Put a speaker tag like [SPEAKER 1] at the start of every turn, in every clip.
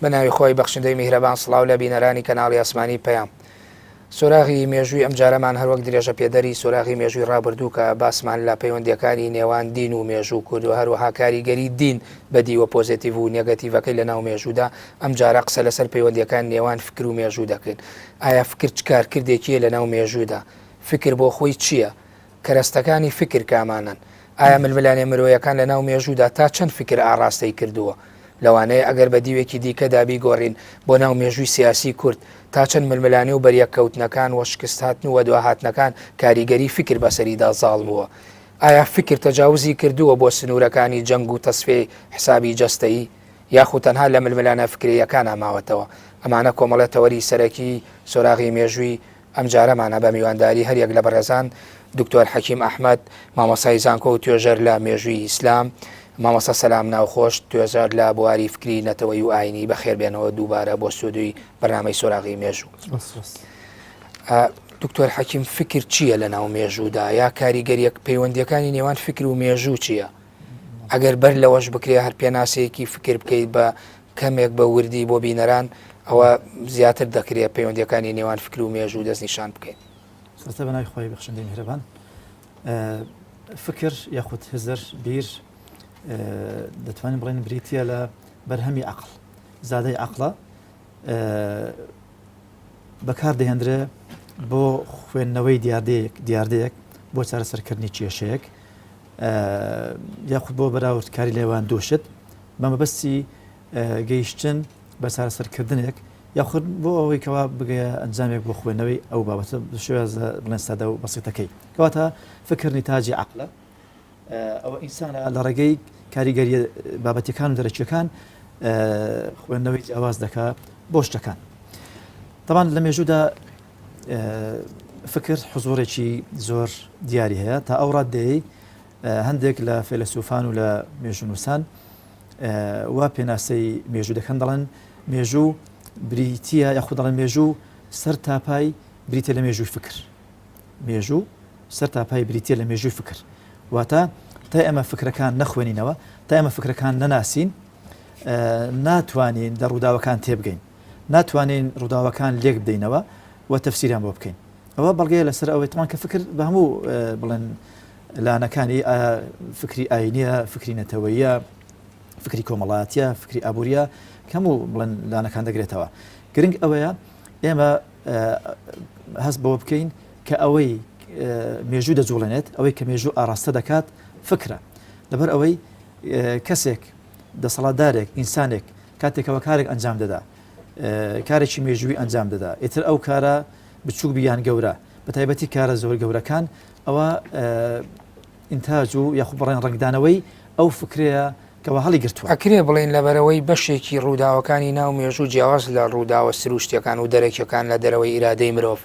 [SPEAKER 1] بە ناوی خوای بەخشندەی میهرەبان سڵاو لە بینەرانی کەناڵی ئاسمانی پەیام. سۆراغی مێژووی ئەمجارەمان هەروەک درێژە پێدەری سۆراغی مێژووی ڕابردوو کە باسمان لە پەیوەندیەکانی نێوان دین و مێژوو کرد و هەروەها کاریگەری دین بە دیوە پۆزێتیڤ و نێگەتیڤەکەی لە ناو مێژوودا ئەمجارە قسە لەسەر پەیوەندیەکان نێوان فکر و مێژوو دەکەین. ئایا فکر چ کارکردێکیە لە ناو مێژوودا؟ فکر بۆ خۆی چییە؟ کەرەستەکانی فیکر کامانەن؟ ئایا ململانێ مرۆیەکان لە ناو مێژوودا تا چەند فیکر ئاڕاستەی کردووە؟ لەوانەیە ئەگەر بە دیوێکی دیکەدا بیگۆڕین بۆ ناو مێژووی سیاسی کورد، تا چەند ململانێ و بەریەککەوتنەکان و شکستهاتن و وەدواهاتنەکان کاریگەری فیکر بەسەریدا زاڵ بووە؟ ئایا فیکر تەجاوزی کردووە بۆ سنوورەکانی جەنگ و تەسفیەی حسابی جەستەیی؟ یاخود تەنها لە ململانە فکرییەکانا ماوەتەوە؟ ئەمانە کۆمەڵێ تەوەری سەرەکی سۆراغی مێژووی ئەمجارەمانە بە میوانداری هەریەک لە بەڕێزان دکتۆر حەکیم ئەحمەد، مامۆستای زانکۆ و توێژەر لە مێژووی ئیسلام، مامۆستا سەلام ناوخۆش، توێژەر لە بواری فکری نەتەوەیی و ئاینی، بەخێربێنەوە دووبارە بۆ ستۆدیۆی بەرنامەی سۆراغی مێژوو. دکتۆر حەکیم فکر چییە لە ناو مێژوودا یا کاریگەریەک پەیوەندیەکانی نێوان فکر و مێژوو چییە؟ ئەگەر بەر لەوەش بکرێ هەر پێناسەیەکی فکر بکەیت بە کەمێک بە وردی بۆ بینەران ئەوە زیاتر دەکرێت پەیوەندیەکانی نێوان فکر و مێژوو دەستنیشان بکەین.
[SPEAKER 2] سەرەتا بە ناوی خوای بەخشندەی میهرەبان. فکر یاخود هزر بیر دەتوانین بڵێن بریتە لە بەرهەمی عقل زادەی عقلە بەکار دەهێنرێ بۆ خوێندنەوەی دیاردەیەک دیاردەیەک بۆ چارەسەرکردنی کێشەیەک یاخود بۆ بەراوردکاری لێوان دووشت بە مەبەستی گەیشتن بە چارەسەرکردنێک یاخود بۆ ئەوەی کەوا بگەیە ئەنجامێک بۆ خوێندنەوەی ئەو بابەتە شێوازە بڵێن سادە و بەسیتەکەی کەواتە فکر نیتاجی عقلە ئەوە ئینسانە لە ڕێگەی کاریگەریە بابەتەکان و دەرەکیەکان خوێندنەوەی جیاواز دەکا بۆ شتەکان تەبان لە مێژوودا فکر حزۆرێکی زۆر دیاری هەیە تا ئەو ڕادەیە هەندێک لە فەیلەسوفان و لە مێژوونووسان وا پێناسەی مێژوو دەکەن دەڵێن مێژوو بریتە یاخود دەڵێن مێژوو سەر تاپای بریتە لە مێژووی فکر مێژوو سەر تاپای بریتە لە مێژووی فکر واتە تا ئێمە فکرەکان نەخوێنینەوە تا ئێمە فکرەکان نەناسین ناتوانین لە ڕووداوەکان تێبگەین ناتوانین ڕووداوەکان لێک بدەینەوە و تەفسیریان بۆ بکەین ئەوە بەڵگەیە لەسەر ئەوەی تەمان کە فکر بە هەموو بڵێن لانەکانی فکری ئاینیە فکری نەتەوەیە فکری کۆمەڵاتیە فکری ئابووریە هەموو بڵێن لانەکان دەگرێتەوە گرنگ ئەوەیە ئێمە هەست بەوە بکەین کە ئەوەی مێژوو دەجوڵێنێت ئەوەی کە مێژوو ئاراستە دەکات فکرە لەبەر ئەوەی کەسێک دەسەڵاتدارێک ئینسانێک کاتێکەوە کارێک ئەنجام دەدا کارێکی مێژووی ئەنجام دەدا ئیتر ئەو کارە بچووک بیان گەورە بە تایبەتی کارە زۆر گەورەکان ئەوە ئینتاج و یاخود بڵێن ڕەنگدانەوەی ئەو فکرەیە کەوا هەڵی گرتووە.
[SPEAKER 1] ئەکرێ بڵێین لەبەرئەوەی بەشێکی ڕووداوەکانی ناو مێژوو جیاواز لە ڕووداوە سرووشتیەکان و دەرەکیەکان لە دەرەوەی ئیرادەی مرۆڤ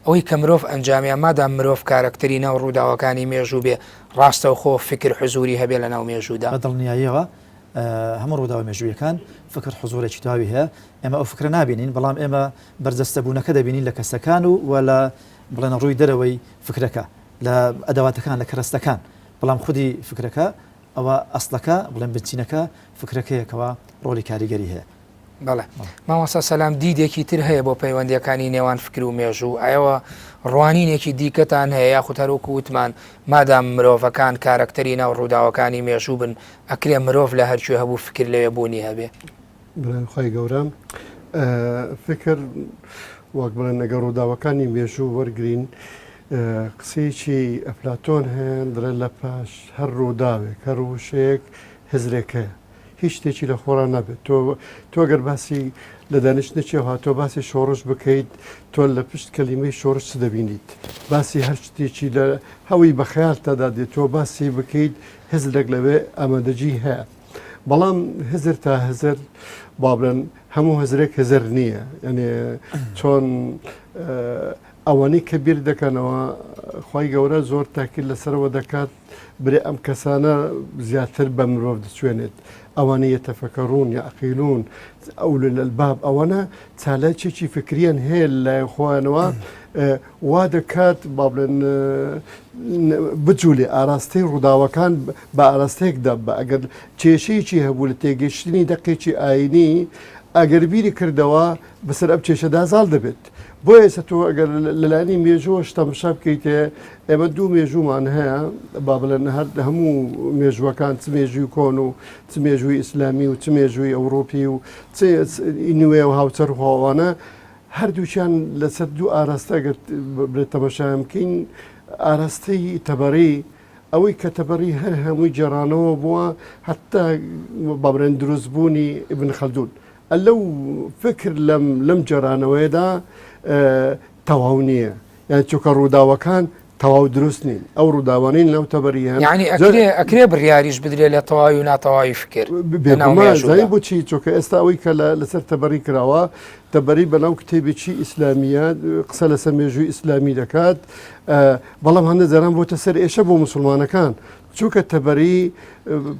[SPEAKER 1] ئەوەی کە مرۆڤ ئەنجامیان مادام مرۆڤ کارەکتەری ناو ڕووداوەکانی مێژوو بێ ڕاستەوخۆ فکر حزوری هەبێ لە ناو مێژوودا.
[SPEAKER 2] بە دڵنیاییەوە هەموو ڕووداوە مێژوویەکان فکر حزوورێکی تەواوی هەیە، ئێمە ئەو فکرە نابینین بەڵام ئێمە بەرجەستەبوونەکە دەبینین لە کەسەکان و و لە بڵێن ڕووی دەرەوەی فکرەکە لە ئەدەواتەکان لە کەرەستەکان بەڵام خودی فکرەکە ئەوە ئەسڵەکە بڵێن بنچینەکە فکرەکەیە کەوا ڕۆڵی کاریگەری هەیە.
[SPEAKER 1] بەڵێ مامۆستا سەلام دیدێکی تر هەیە بۆ پەیوەندیەکانی نێوان فکر و مێژوو ئەوە ڕوانینێکی دیکەتان هەیە یاخود هەروەکو وتمان مادام مرۆڤەکان کارەکتەری ناو ڕووداوەکانی مێژوو بن ئەکرێ مرۆڤ لە هەرکوێ هەبوو فکر لەوێ بوونی هەبێ؟
[SPEAKER 3] بەڵێ خوای گەورە فکر وەک بڵێن ئەگەر ڕووداوەکانی مێژوو وەرگین قسەیەکی ئەفلاتۆن هەیە دەڵێ لە پاش هەر ڕووداوێک هەر وشەیەک هزرێک هەیە هیچ شتێکی لە خۆڕا نابێت تۆ تۆ گەر باسی لە دانیشتنێکی هاتۆ باسی شۆڕش بکەیت تۆ لە پشت کەلیمەی شۆڕش چ دەبینیت باسی هەر شتێکی لە هەوی بە خەیاڵتەدا دێت تۆ باسی بکەیت هزرێک لەوێ ئامادەگی هەیە بەڵام هزر تا هزر با بڵێن هەموو هزرێک هزر نییە یعنی چۆن ئەوانەی کە بیر دەکەنەوە خی گەورە زۆر تاکیل لەسەرەوە دەکات برێ ئەم کەسانە زیاتر بە مرۆڤ دەچوێنێت ئەوانە یەتەفەکەڕون یعقیلون ئەو لەلباب ئەوانە چالاکێکی فکریان هەیە لای خۆیانەوە وا دەکات با بڵێن بجولێ ئاراستەی ڕووداوەکان بە ئاراستەیەکدا بە ئەگەر کێشەیەکی هەبوو لە تێگەشتنی دەقێکی ئاینی. ئەگەر بیری کردەوە بەسەر ئەم کێشەدا زاڵ دەبێت. بۆیە ئێستا تۆ ئەگەر لەلایەنی مێژووەش تەماشا بکەیتێ ئێمە دوو مێژوومان هەیە با بڵێن هەر هەموو مێژووەکان چ مێژووی کۆن و چ مێژووی ئیسلامی و چ مێژووی ئەوروپی و چ نوێ و هاوچەرخ و ئەوانە هەردووکیان لەسەر دوو ئاراستە ئەگەر بڵێ تەماشایان بکەین ئاراستەی تەبەری ئەوەی کە تەبەری هەر هەمووی گێڕانەوە بووە هەتا با بڵێن دروستبوونی ئیبن خەلدون لەو فکر لەم لەم گێڕانەوەیەدا تەواو نییە یان چونکە ڕووداوەکان تەواو دروست نین ئەو ڕووداوانەی ناو تەبەری هەن
[SPEAKER 1] یعنی ئەکرێ ئەکرێ بڕیاریش بدرێ لە تەواوی و ناتەواوی فکر لەناو
[SPEAKER 3] بێگومان
[SPEAKER 1] مێژوودا.
[SPEAKER 3] زانی بۆچی چونکە ئێستا ئەوەی کە لە لەسەر تەبەری کراوە تەبەری بەناو کتێبێکی ئیسلامیە قسە لەسەر مێژووی ئیسلامی دەکات بەڵام هەندە جاران بۆتە سەر ئێشە بۆ مسلمانەکان چونکە تەبەری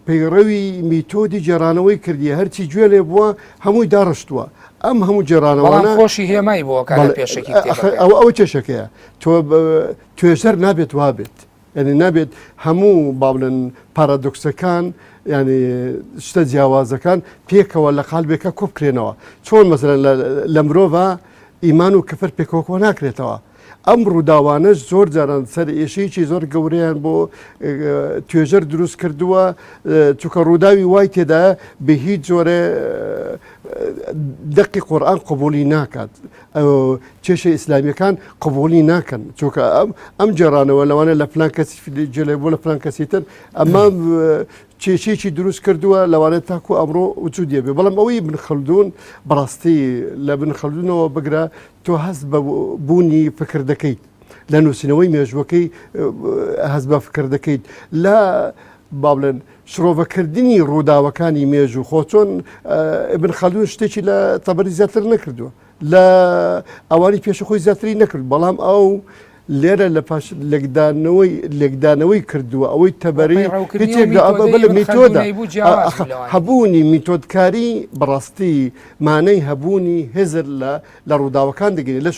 [SPEAKER 3] پەیڕەوی میتۆدی گێڕانەوەی کردیە هەرچی گوێ لێ بووە هەمووی داڕشتووە ئەم هەموو گێڕانەوانە
[SPEAKER 1] خۆشی هێمای بۆ کە پێشەکی
[SPEAKER 3] ئەوە ئەوە کێشەکەیە تۆ توێژەر نابێت وابێت یعنی نابێت هەموو با بڵێن پارادۆکسەکان یعنی شتە جیاوازەکان پێکەوە لە قالبێکە کۆبکرێنەوە چۆن مەسەلەن لە مرۆڤە ئیمان و کفر پێکەوە کۆ ناکرێتەوە ئەم ڕووداوانەش زۆر جاران سەر ئێشەیەکی زۆر گەورەیان بۆ توێژەر دروست کردووە چونکە ڕووداوی وای تێدا بە هیچ جۆرە دەقی قورآن قبولی ناکات کێشە ئیسلامیەکان قبولی ناکەن چونکە ئەم ئەم جێرانەوە لەوانە لە فلان کەسی جێلێ بۆ لە فلان کەسی تر ئەمە کێشەیەکی دروست کردووە لەوانەیە تاکو ئەمڕۆ وجودیە بێ بەڵام ئەوەی بن خەلدون بەڕاستی لە بن خەلدونەوە بگرە تۆ هەست بە بوونی فکر دەکەیت لە نووسینەوەی مێژوەکەی هەست بە فکر دەکەیت لە با بڵێن شرۆڤەکردنی ڕووداوەکانی مێژوو خۆ چۆن ابن خەلدون شتێکی لە تەبەری زیاتر نەکردووە لە ئەوانی پێش خۆی زیاتری نەکرد بەڵام ئەو لێرە لە پاش لێکدانەوەی لێکدانەوەی کردووە ئەوەی تەبەری هیچێک لە ئەمە بەلە میتۆدە هەبوونی میتۆدکاری بەڕاستی مانەی هەبوونی هزر لە لە ڕووداوەکان دەگەێت لە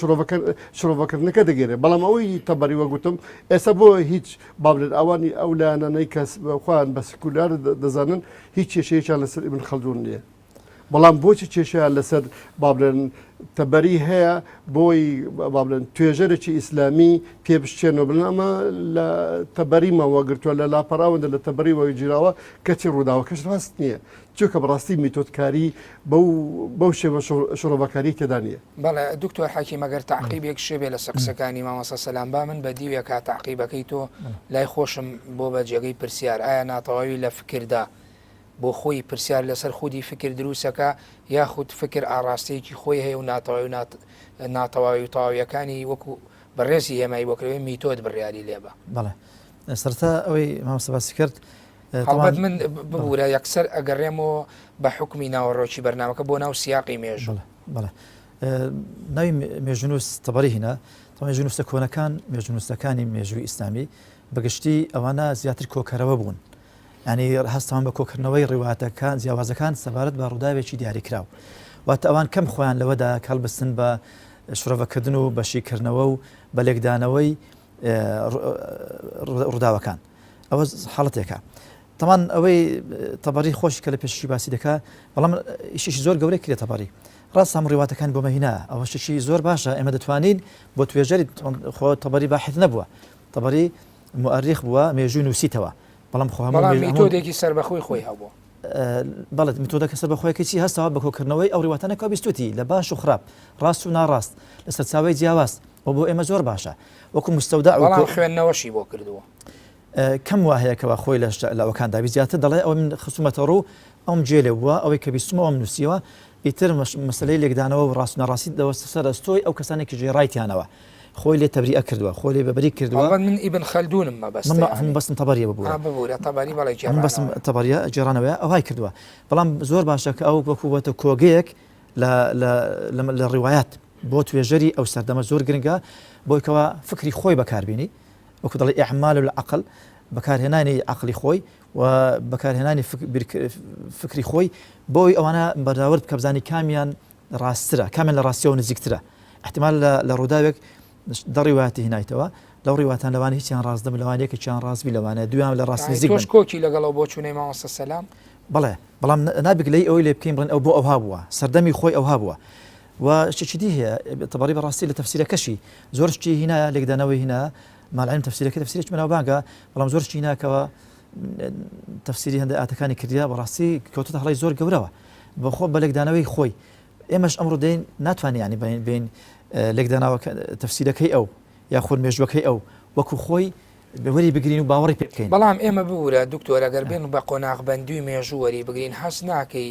[SPEAKER 3] شرۆڤەکردنەکە دەگەێت بەڵام ئەوەی تەبەری وەگوتم ئێستا بۆ هیچ بابلێن ئەوانی ئەو لایەنانەی کەس خۆیان بە سکولار دەزانن هیچ کێشەیەکیان لەسەر ئیبن خەلدون نییە. بەڵام بۆچی کێشەیان لەسەر با بڵێن تەبەری هەیە بۆی با بڵێن توێژەرێکی ئیسلامی پێ بشچێنەوە بڵێن ئەمە لە تەبەریمان وەگرتووە لە لاپەڕاوەندە لە تەبەری وەگیراوە کەچی ڕووداوەکەش ڕاست نییە چونکە بەڕاستی میتۆدکاری بەو بەو شێوە شڕۆڤەکاری تێدا نییە.
[SPEAKER 1] بەڵێ دکتۆر حەکیم ئەگەر تەعقیبێک شێ بێ لەسەر قسەکانی مامۆستا سەلام با من بە دیوێکا تەعقیبەکەی تۆ لای خۆشم بۆ بە جێگەی پرسیار ئایا ناتەواوی لە فکردا بۆ خۆی پرسیار لەسەر خودی فکر دروستەکا یاخود فکر ئاڕاستەیەکی خۆی هەیە و ناتەواوی و ناتەواوی و تەواویەکانی وەکو بەڕێزی هێمای بۆ کرێ میتۆد بڕیاری لێبا.
[SPEAKER 2] بەڵێ سەرەتا ئەوەی مامۆستا باسی کرد
[SPEAKER 1] هەڵبەت من ببورە یەکسەر ئەگەڕێمەوە بە حوکمی ناوەڕۆکی بەرنامەکە بۆ ناو سیاقی مێژوو.
[SPEAKER 2] بەڵێ ناوی مێژوونووس تەبەری هینا مێژوونووسە کۆنەکان مێژوونووسەکانی مێژووی ئیسلامی بەگشتی ئەوانە زیاتر کۆکەرەوە بوون یانی هەستان بە کۆکردنەوەی ڕیواتەکان جیاوازەکان سەبارەت بە ڕووداوێکی دیاریکراو. واتە ئەوان کەم خۆیان لەوەدا کە هەڵبستن بە شرۆڤەکردن و بە شیکردنەوە و بە لێکدانەوەی ڕووداوەکان. ئەوە حاڵەتێکە. تەمان ئەوەی تەبەری خۆشی کە لە پێشی باسی دەکا بەڵام ئیشێکی زۆر گەورەی کرێ تەبەری ڕاست هەموو ڕیواتەکان بۆ مەهینا ئەوە شتێکی زۆر باشە ئێمە دەتوانین بۆ توێژەری خۆ تەبەری باحث نەبووە تەبەری موئەریخ بووە مێژووی نووسیتەوە بەڵام خۆ هەموو
[SPEAKER 1] بەڵام میتۆدێکی سەربەخۆی خۆی هەبوو.
[SPEAKER 2] بەڵێ میتۆدەکە سەربەخۆیەکەی چی هەستاوە بە کۆکردنەوەی ئەو ڕیواتانە کە بیستوتی لە باش و خراپ ڕاست و ناڕاست لە سەرچاوەی جیاواز و بۆ ئێمە زۆر باشە وەکو مستەودەع و
[SPEAKER 1] بەڵام خوێندنەوەشی بۆ کردووە.
[SPEAKER 2] کەم وا هەیە کەوا خۆی لە لە ئەوەکان دابی زیاتر دەڵێ ئەوەی من خستومەتە ڕوو ئەوم گوێ لێ بووە ئەوەی کە بیستومە ئەوم نووسیوە ئیتر مەسەلەی لێکدانەوە و ڕاست و ناڕاستی دەوەستە سەر ئەستۆی ئەو کەسانەی کە گوێڕایتیانەوە خۆی لێ تەبریئە کردووە خۆی لێ بەبەری کردووە.
[SPEAKER 1] هەڵبەت من ئیبن خەلدونم مەبەستە
[SPEAKER 2] من یانی. مەبەستم تەبەریە ببورە.
[SPEAKER 1] ئا ببورە تەبەری بەڵێ
[SPEAKER 2] من مەبەستم گێڕانەوەیە. تەبەریە گێڕانەوەیە ئەوهای کردووە بەڵام زۆر باشە کە ئەو وەکوو بۆتە کۆگەیەک لە لە لە لە ڕیوایات بۆ توێژەری ئەو سەردەمە زۆر گرنگە بۆی کەوا فکری خۆی بەکاربینی وەکو دەڵێ اعمال العقل بەکارهێنانی عەقڵی خۆی و بەکارهێنانی فکری خۆی بۆی ئەوانە بەراورد بکە بزانی کامیان ڕاستترە کامیان لە ڕاستیەوە نزیکترە احتمال لە ڕووداوێک دە ڕیوایەتی هینایتەوە. لەو ڕیواتان لەوانە هیچیان ڕاست نەبن لەوانە یەکێکیان ڕاست بی لەوانە دویان لە ڕاست نزیک
[SPEAKER 1] تۆش کۆکی لەگەڵ ئەو بۆچوونەی مامۆستا سەلام؟
[SPEAKER 2] بەڵێ بەڵام نابێ گلەیی ئەوەی لێ بکەین بڵێن ئەو بۆ ئەوها بووە سەردەمی خۆی ئەوها بووە و شتێکی دی هەیە تەبەڕی بەڕاستی لە تەفسیرەکەشی زۆر شتی هینایە لێکدانەوەی هینا مالعلم تەفسیرەکە تەفسیرێکی بەناوبانگە بەڵام زۆر شتی هیناکەوە تەفسیری هەندێک ئاتەکانی کردیا بەڕاستی کەوتە هەڵی زۆر گەورەوە بەخۆ بە لێکدانەوەی خۆی ئێمەش ئەمڕۆ دێین ناتوانین یانی بین بین لێکدانەوە تەفسیرەکەی ئەو یاخود مێژوەکەی ئەو وەکو خۆی وەری بگرین و باوەڕی پێ بکەین.
[SPEAKER 1] بەڵام ئێمە ببورە دکتۆر ئەگەر بێن بە قۆناغبەندی و مێژوو وەری بگرین هەست ناکەی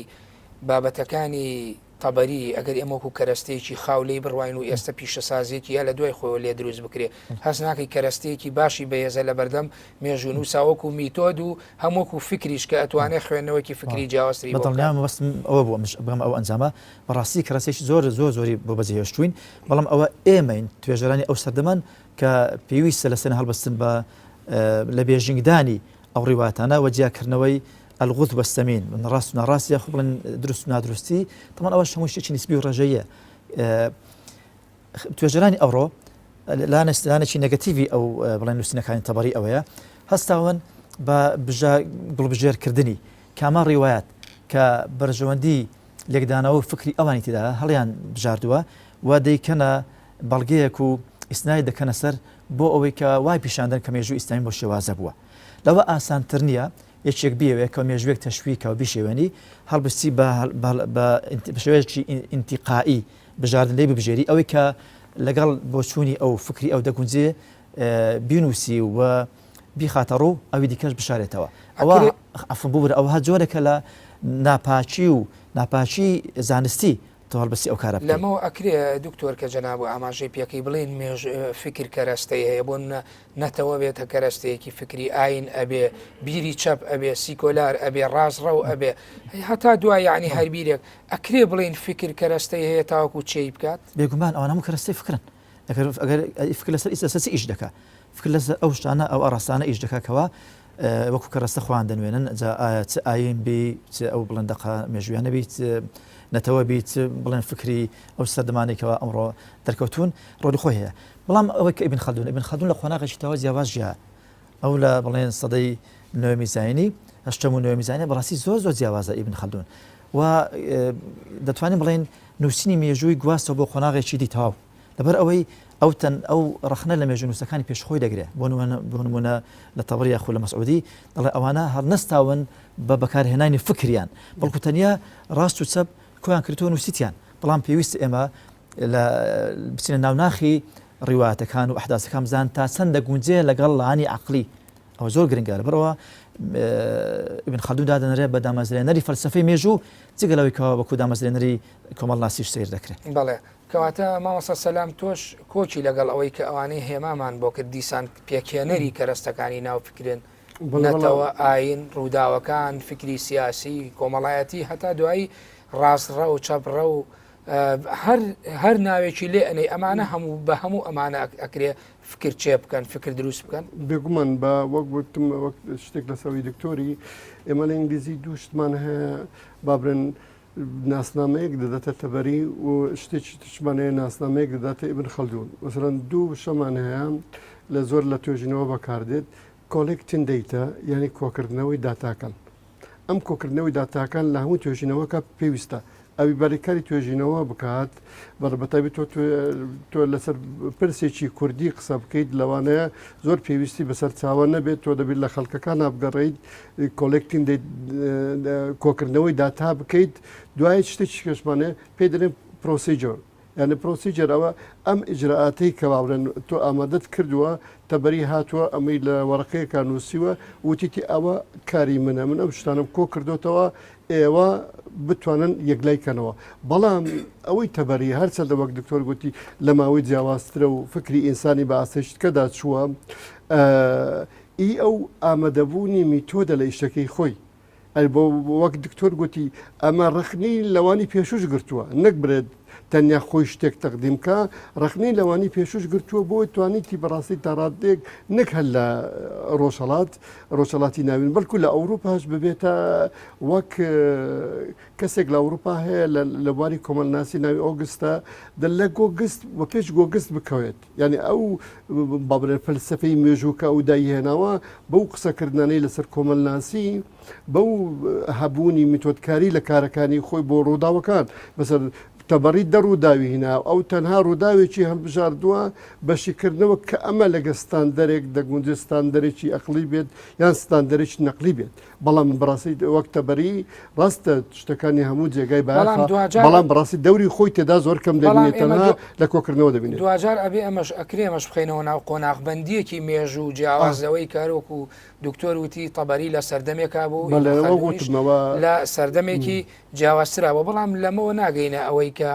[SPEAKER 1] بابەتەکانی تەبەری ئەگەر ئێمە وەکو کەرەستەیەکی خاو لێی بڕواین و ئێستا پیشەسازیەکی یا لە دوای خۆیەوە لێ دروست بکرێ هەست ناکەی کەرەستەیەکی باشی بەهێزە لەبەردەم مێژوونووسا وەکو میتۆد و هەم وەکو فکریش کە ئەتوانێ خوێندنەوەکی فکری جیاوازتری بۆ بکات.
[SPEAKER 2] بەدڵنیام مەبەستم ئەوە بوو ئەمنش بگەمە ئەو ئەنجامە، بەڕاستی کەرەسەیەکی زۆر زۆر زۆری بۆ بەجێهێشتووین، بەڵام ئەوە ئێمەین توێژەرانی ئەو سەردەمەن کە پێویستە لەسەر هەڵبستن بە لە بێژینگدانی ئەو ڕیواتانە و جیاکردنەوەی الغوث والسمین ڕاست و ناڕاست یاخود بڵێن دروست و نادروستی تەمان ئەوەش هەموو شتێکی نسبی و ڕێژەیە توێژەرانی ئەوڕۆ لانێکی نەگەتیڤی ئەو بڵێن نووسینەکانی تەبەری ئەوەیە هەستاون بە گوڵبژێرکردنی کامە ڕیوایەت کە بەرژەوەندی لێکدانەوە و فکری ئەوانی تێدا هەڵیان بژاردووە و دەیکەنە بەڵگەیەک و ئیسنای دەکەنە سەر بۆ ئەوەی کە وای پیشاندەن کە مێژوو ئیسلامی بۆ شێوازە بووە لەوە ئاسانتر نییە یەکێک بیەوێ کە مێژووێک تەشویکە و بیشێوێنی هەڵبستی بە شێوەیەکی ئینتیقائی بژاردن لێی ببژێری ئەوەی کە لەگەڵ بۆچوونی ئەو فکری ئەو دەگونجێ بینوسی و بیخاتە ڕوو ئەوی دیکەش بشارێتەوە ئەوە عەفوم ببورە ئەوها جۆرێکە لە ناپاکی و ناپاکی زانستی تۆ هەڵبستی ئەو کارە بکەی.
[SPEAKER 1] لەمەوە ئەکرێ دکتۆر کە جەناب و ئاماژەی پێکەی بڵێین مێژ فکر کەرەستەی هەیە بۆ نمونە نەتەوە بێتە کەرەستەیەکی فکری ئاین ئەبێ بیری چەپ ئەبێ سیکۆلار ئەبێ ڕاستڕەو ئەبێ هەتا دوای یعنی هەر بیرێک ئەکرێ بڵێین فکر کەرەستەی هەیە تاوەکو چێی بکات؟
[SPEAKER 2] بێگومان ئەوانە هەموو کەرەستەی فکرن ئەگەر ئەگەر فکر لەسەر ئیس لەسەر چ ئیش دەکا فکر لەسەر ئەو شتانە ئەو ئاڕاستانە ئیش دەکا کەوا وەکو کەرەستە خۆیان دەنوێنن جا ئایا چ ئاین بی چ ئەو بڵێن دەقە مێژوویانە بی چ نەتەوە بی چ بڵێن فکری ئەو سەردەمانەی کەوا ئەمڕۆ دەرکەوتوون ڕۆڵی خۆی هەیە بەڵام ئەوەی کە ئیبن خەلدون ئیبن خەلدون لە قۆناغێکی تەواو جیاواز ژیا ئەو لە بڵێن سەدەی نۆیەمی زاینی هەشتەم و نۆیەمی زاینی بەڕاستی زۆر زۆر جیاوازە ئیبن خەلدون و دەتوانین بڵێن نووسینی مێژووی گواستەوە بۆ قۆناغێکی دی تەواو لەبەر ئەوەی ئەو تەن ئەو ڕەخنە لە مێژوونووسەکانی پێش خۆی دەگرێ بۆ نمونە بۆ نمونە لە تەبری یاخود لە مەسعودی دەڵێ ئەوانە هەڵنەستاون بە بەکارهێنانی فکریان بەڵکو تەنیا ڕاست و چەپ کۆیان کردەوە نووسیتیان بەڵام پێویست ئێمە لە بچینە ناو ناخی ڕیوایەتەکان و ئەحداسەکان بزان تا چەند دەگونجێ لەگەڵ لانی عەقلی ئەوە زۆر گرنگە لەبەرەوە ئیبن خەلدون دادەنرێت بە دامەزرێنەری فەلسەفەی مێژوو جگە لەوەی کەوا وەکو دامەزرێنەری کۆمەڵناسیش سەیر دەکرێت.
[SPEAKER 1] بەڵێ کەواتە مامۆستا سەلام تۆش کۆکی لەگەڵ ئەوەی کە ئەوانەی هێمامان بۆ کرد دیسان پێکهێنەری کەرەستەکانی ناو فکرن نەتەوە، ئایین، ڕووداوەکان، فکری سیاسی، کۆمەڵایەتی هەتا دوایی ڕاستڕەو، چەپڕەو، هەر هەر ناوێکی لێ ئەنێی ئەمانە هەموو بە هەموو ئەمانە ئەکرێ فکر چێ بکەن فکر دروست بکەن.
[SPEAKER 3] بێگومان بە وەک وتم وەک شتێک لەسەوەی دکتۆری ئێمە لە ئینگلیزی دوو شتمان هەیە با بڵێن ناسنامەیەک دەداتە تەبەری و شتێکی ترشمان هەیە ناسنامەیەک دەداتە ئیبن خەلدون مەسەلەن دوو وشەمان هەیە لە زۆر لە توێژینەوە بەکاردێت collecting data یعنی کۆکردنەوەی داتاکان ئەم کۆکردنەوەی داتاکان لە هەموو توێژینەوەکە پێویستە ئەوی بەریکاری توێژینەوە بکات بەڕبەتابی تۆ تۆ لەسەر پرسێکی کوردی قسە بکەیت لەوانەیە زۆر پێویستی بەسەر چاوە نەبێت تۆ دەبیت لە خەڵکەکان نابگەڕیت collecting کۆکردنەوەی داتا بکەیت دوای شتێکی کەشمانێ پێ دەێن procedure یانی procedure ئەوە ئەم ئیجرائاتەی کە با بڵێن تۆ ئامادەت کردووە تەبەری هاتووە ئەمەی لە وەرەقەیەکا نووسیوە وتیتی ئەوە کاری منە من ئەم شتانەم کۆ کردوتەوە ئێوە بتوانن یەکلای کەنەوە بەڵام ئەوەی تەبەری هەرچەندە وەک دکتۆر گوتی لە ماوەی جیاوازترە و فکری ئینسانی بە ئاستێشتکەدا چووە ئی ئەو ئامادەبوونی میتۆدە لە ئیشەکەی خۆی ئەی بۆ وەک دکتۆر گوتی ئەمە ڕەخنەی لەوانی پێشوش گرتووە نەک برێت. تەنیا خۆی شتێک تەقدیم بکا، ڕەخنەی لەوانی پێشووش گرتووە بۆی توانیتی بەڕاستی تا ڕاددەیەک نەک هەر لە ڕۆژهەڵات، ڕۆژهەڵاتی ناوین، بەڵکو لە ئەوروپاش ببێتە وەک کەسێک لە ئەوروپا هەیە لە بواری کۆمەڵناسی ناوی ئۆگستە، دە لە گۆگست و پێش گۆگست بکەوێت. یانی ئەو با بڵێن فەلسەفەی مێژوو کە ئەو دایهێناوە بەو قسەکردنانەی لەسەر کۆمەڵناسی بەو هەبوونی میتۆدکاری لە کارەکانی خۆی بۆ ڕووداوەکان بەسەر تەبەڕی دە ڕووداوی هینا ئەو تەنها ڕووداوێکی هەڵبژاردووە بەشیکردنەوە کە ئەمە لەگە ستاندەرێک دەگونجێت ستاندەرێکی ئەقلی بێت یان ستاندەرێکی نەقلی بێت بەڵام بەڕاستی وەک تەبەری ڕاستە شتەکانی هەموو جێگای
[SPEAKER 1] بەڵام دواجار
[SPEAKER 3] بەڵام بەڕاستی دەوری خۆی تێدا زۆر کەم
[SPEAKER 1] بەڵام
[SPEAKER 3] دەبینێت
[SPEAKER 1] ئێمە
[SPEAKER 3] تەنها
[SPEAKER 1] دو...
[SPEAKER 3] لە کۆکردنەوە دەبینێت.
[SPEAKER 1] دواجار ئەبێ ئەمەش ئەکرێ ئەمەش بخەینەوە ناو قۆناغبەندییەکی مێژوو جیاواز
[SPEAKER 3] ئا.
[SPEAKER 1] لەوەی کە هەروەکو دکتۆر وتی تەبەری لە سەردەمێکا بوو
[SPEAKER 3] بەڵێ
[SPEAKER 1] ئیبن
[SPEAKER 3] وەک
[SPEAKER 1] خەلدونیش
[SPEAKER 3] وتمەوە
[SPEAKER 1] لە سەردەمێکی جیاوازترا بوو بەڵام لەمەوە ناگەینە ئەوەی کە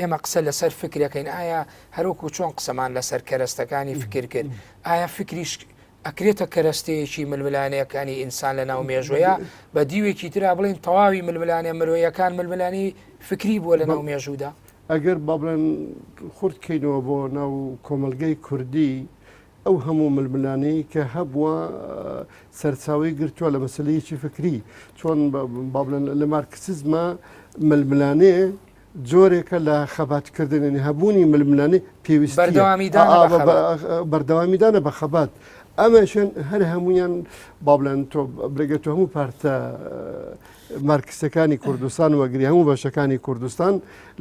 [SPEAKER 1] ئێمە قسە لەسەر فکرەکەین ئایا هەروەکو چۆن قسەمان لەسەر کەرەستەکانی فکر کرد ئایا فکریش ئەکرێتە کەرەستەیەکی ململانێکانی ئینسان لە ناو مێژوەیە بە دیوێکی ترا بڵێین تەواوی ململانێ مرۆیەکان ململانێی فکری بووە لە ناو مێژوودا؟
[SPEAKER 3] ئەگەر با بڵێن خورد کەینەوە بۆ ناو کۆمەڵگەی کوردی ئەو هەموو ململانێی کە هەبووە سەرچاوەی گرتووە لە مەسەلەیەکی فکری چۆن با بڵێن لە مارکسیزمە ململانێ جۆرێکە لە خەباتکردن یعنی هەبوونی ململانێ پێویستیە
[SPEAKER 1] بەردەوامیدانە بە خەبات.
[SPEAKER 3] بەردەوامیدانە بە خەبات ئەمەشن هەر هەمویان با بڵێن تۆ بلێگە تۆ هەموو پارتە مارکسەکانی کوردستان وەگری هەموو بەشەکانی کوردستان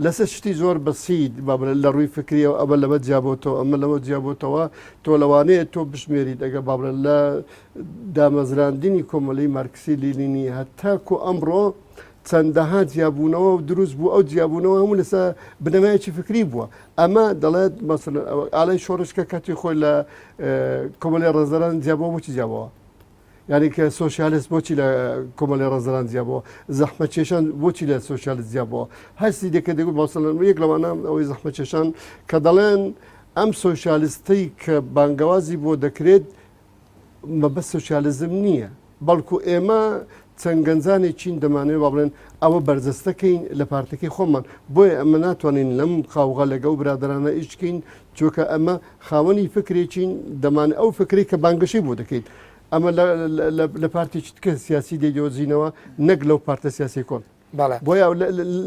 [SPEAKER 3] لەسەر شتی زۆر بەسیت با بڵێن لە ڕووی فکریەوە ئەمە لەمە جیابۆتەوە ئەمە لەوە جیابۆتەوە تۆ لەوانەیە تۆ بژمێریت ئەگە با بڵێن لە دامەزراندنی کۆمەڵی مارکسی لینینی هەتاکو ئەمڕۆ چەندەها جیابوونەوە دروست بوو ئەو جیابوونەوە هەموو لەسەر بنەمایەکی فکری بووە ئەمە دەڵێت مەسەلەن ئالای شۆڕش کە کاتی خۆی لە کۆمەڵی ڕەنجدەران جیابووە بۆچی جیابەوە یعنی کە سۆسیالیست بۆچی لە کۆمەڵی ڕەنجدەران جیابەوە زەحمەتکێشان بۆچی لە سۆسیالیست جیابەوە هەستی دەکە دەگوت مەسەلەن یەک لەوانە ئەوەی زەحمەتکێشان کە دەڵێن ئەم سۆسیالیستەی کە بانگەوازی بۆ دەکرێت مەبەست سۆسیالیزم نییە، بەڵکو ئێمە چەند گەنجانێکین دەمانەوێت با بڵێن ئەوە بەرجەستەکەین لە پارتەکەی خۆمان، بۆیە ئەمە ناتوانین لەم قاوغە لەگەڵ برادەرانە ئیش بکەین، چونکە ئەمە خاوەنی فکرێکین دەمان ئەو فکرەی کە بانگەشەی بۆ دەکەین ئەمە لە پارتێکی تکە سیاسی دەیدۆزینەوە نەک لەو پارتە سیاسی کۆن.
[SPEAKER 1] بەڵێ.
[SPEAKER 3] بۆیە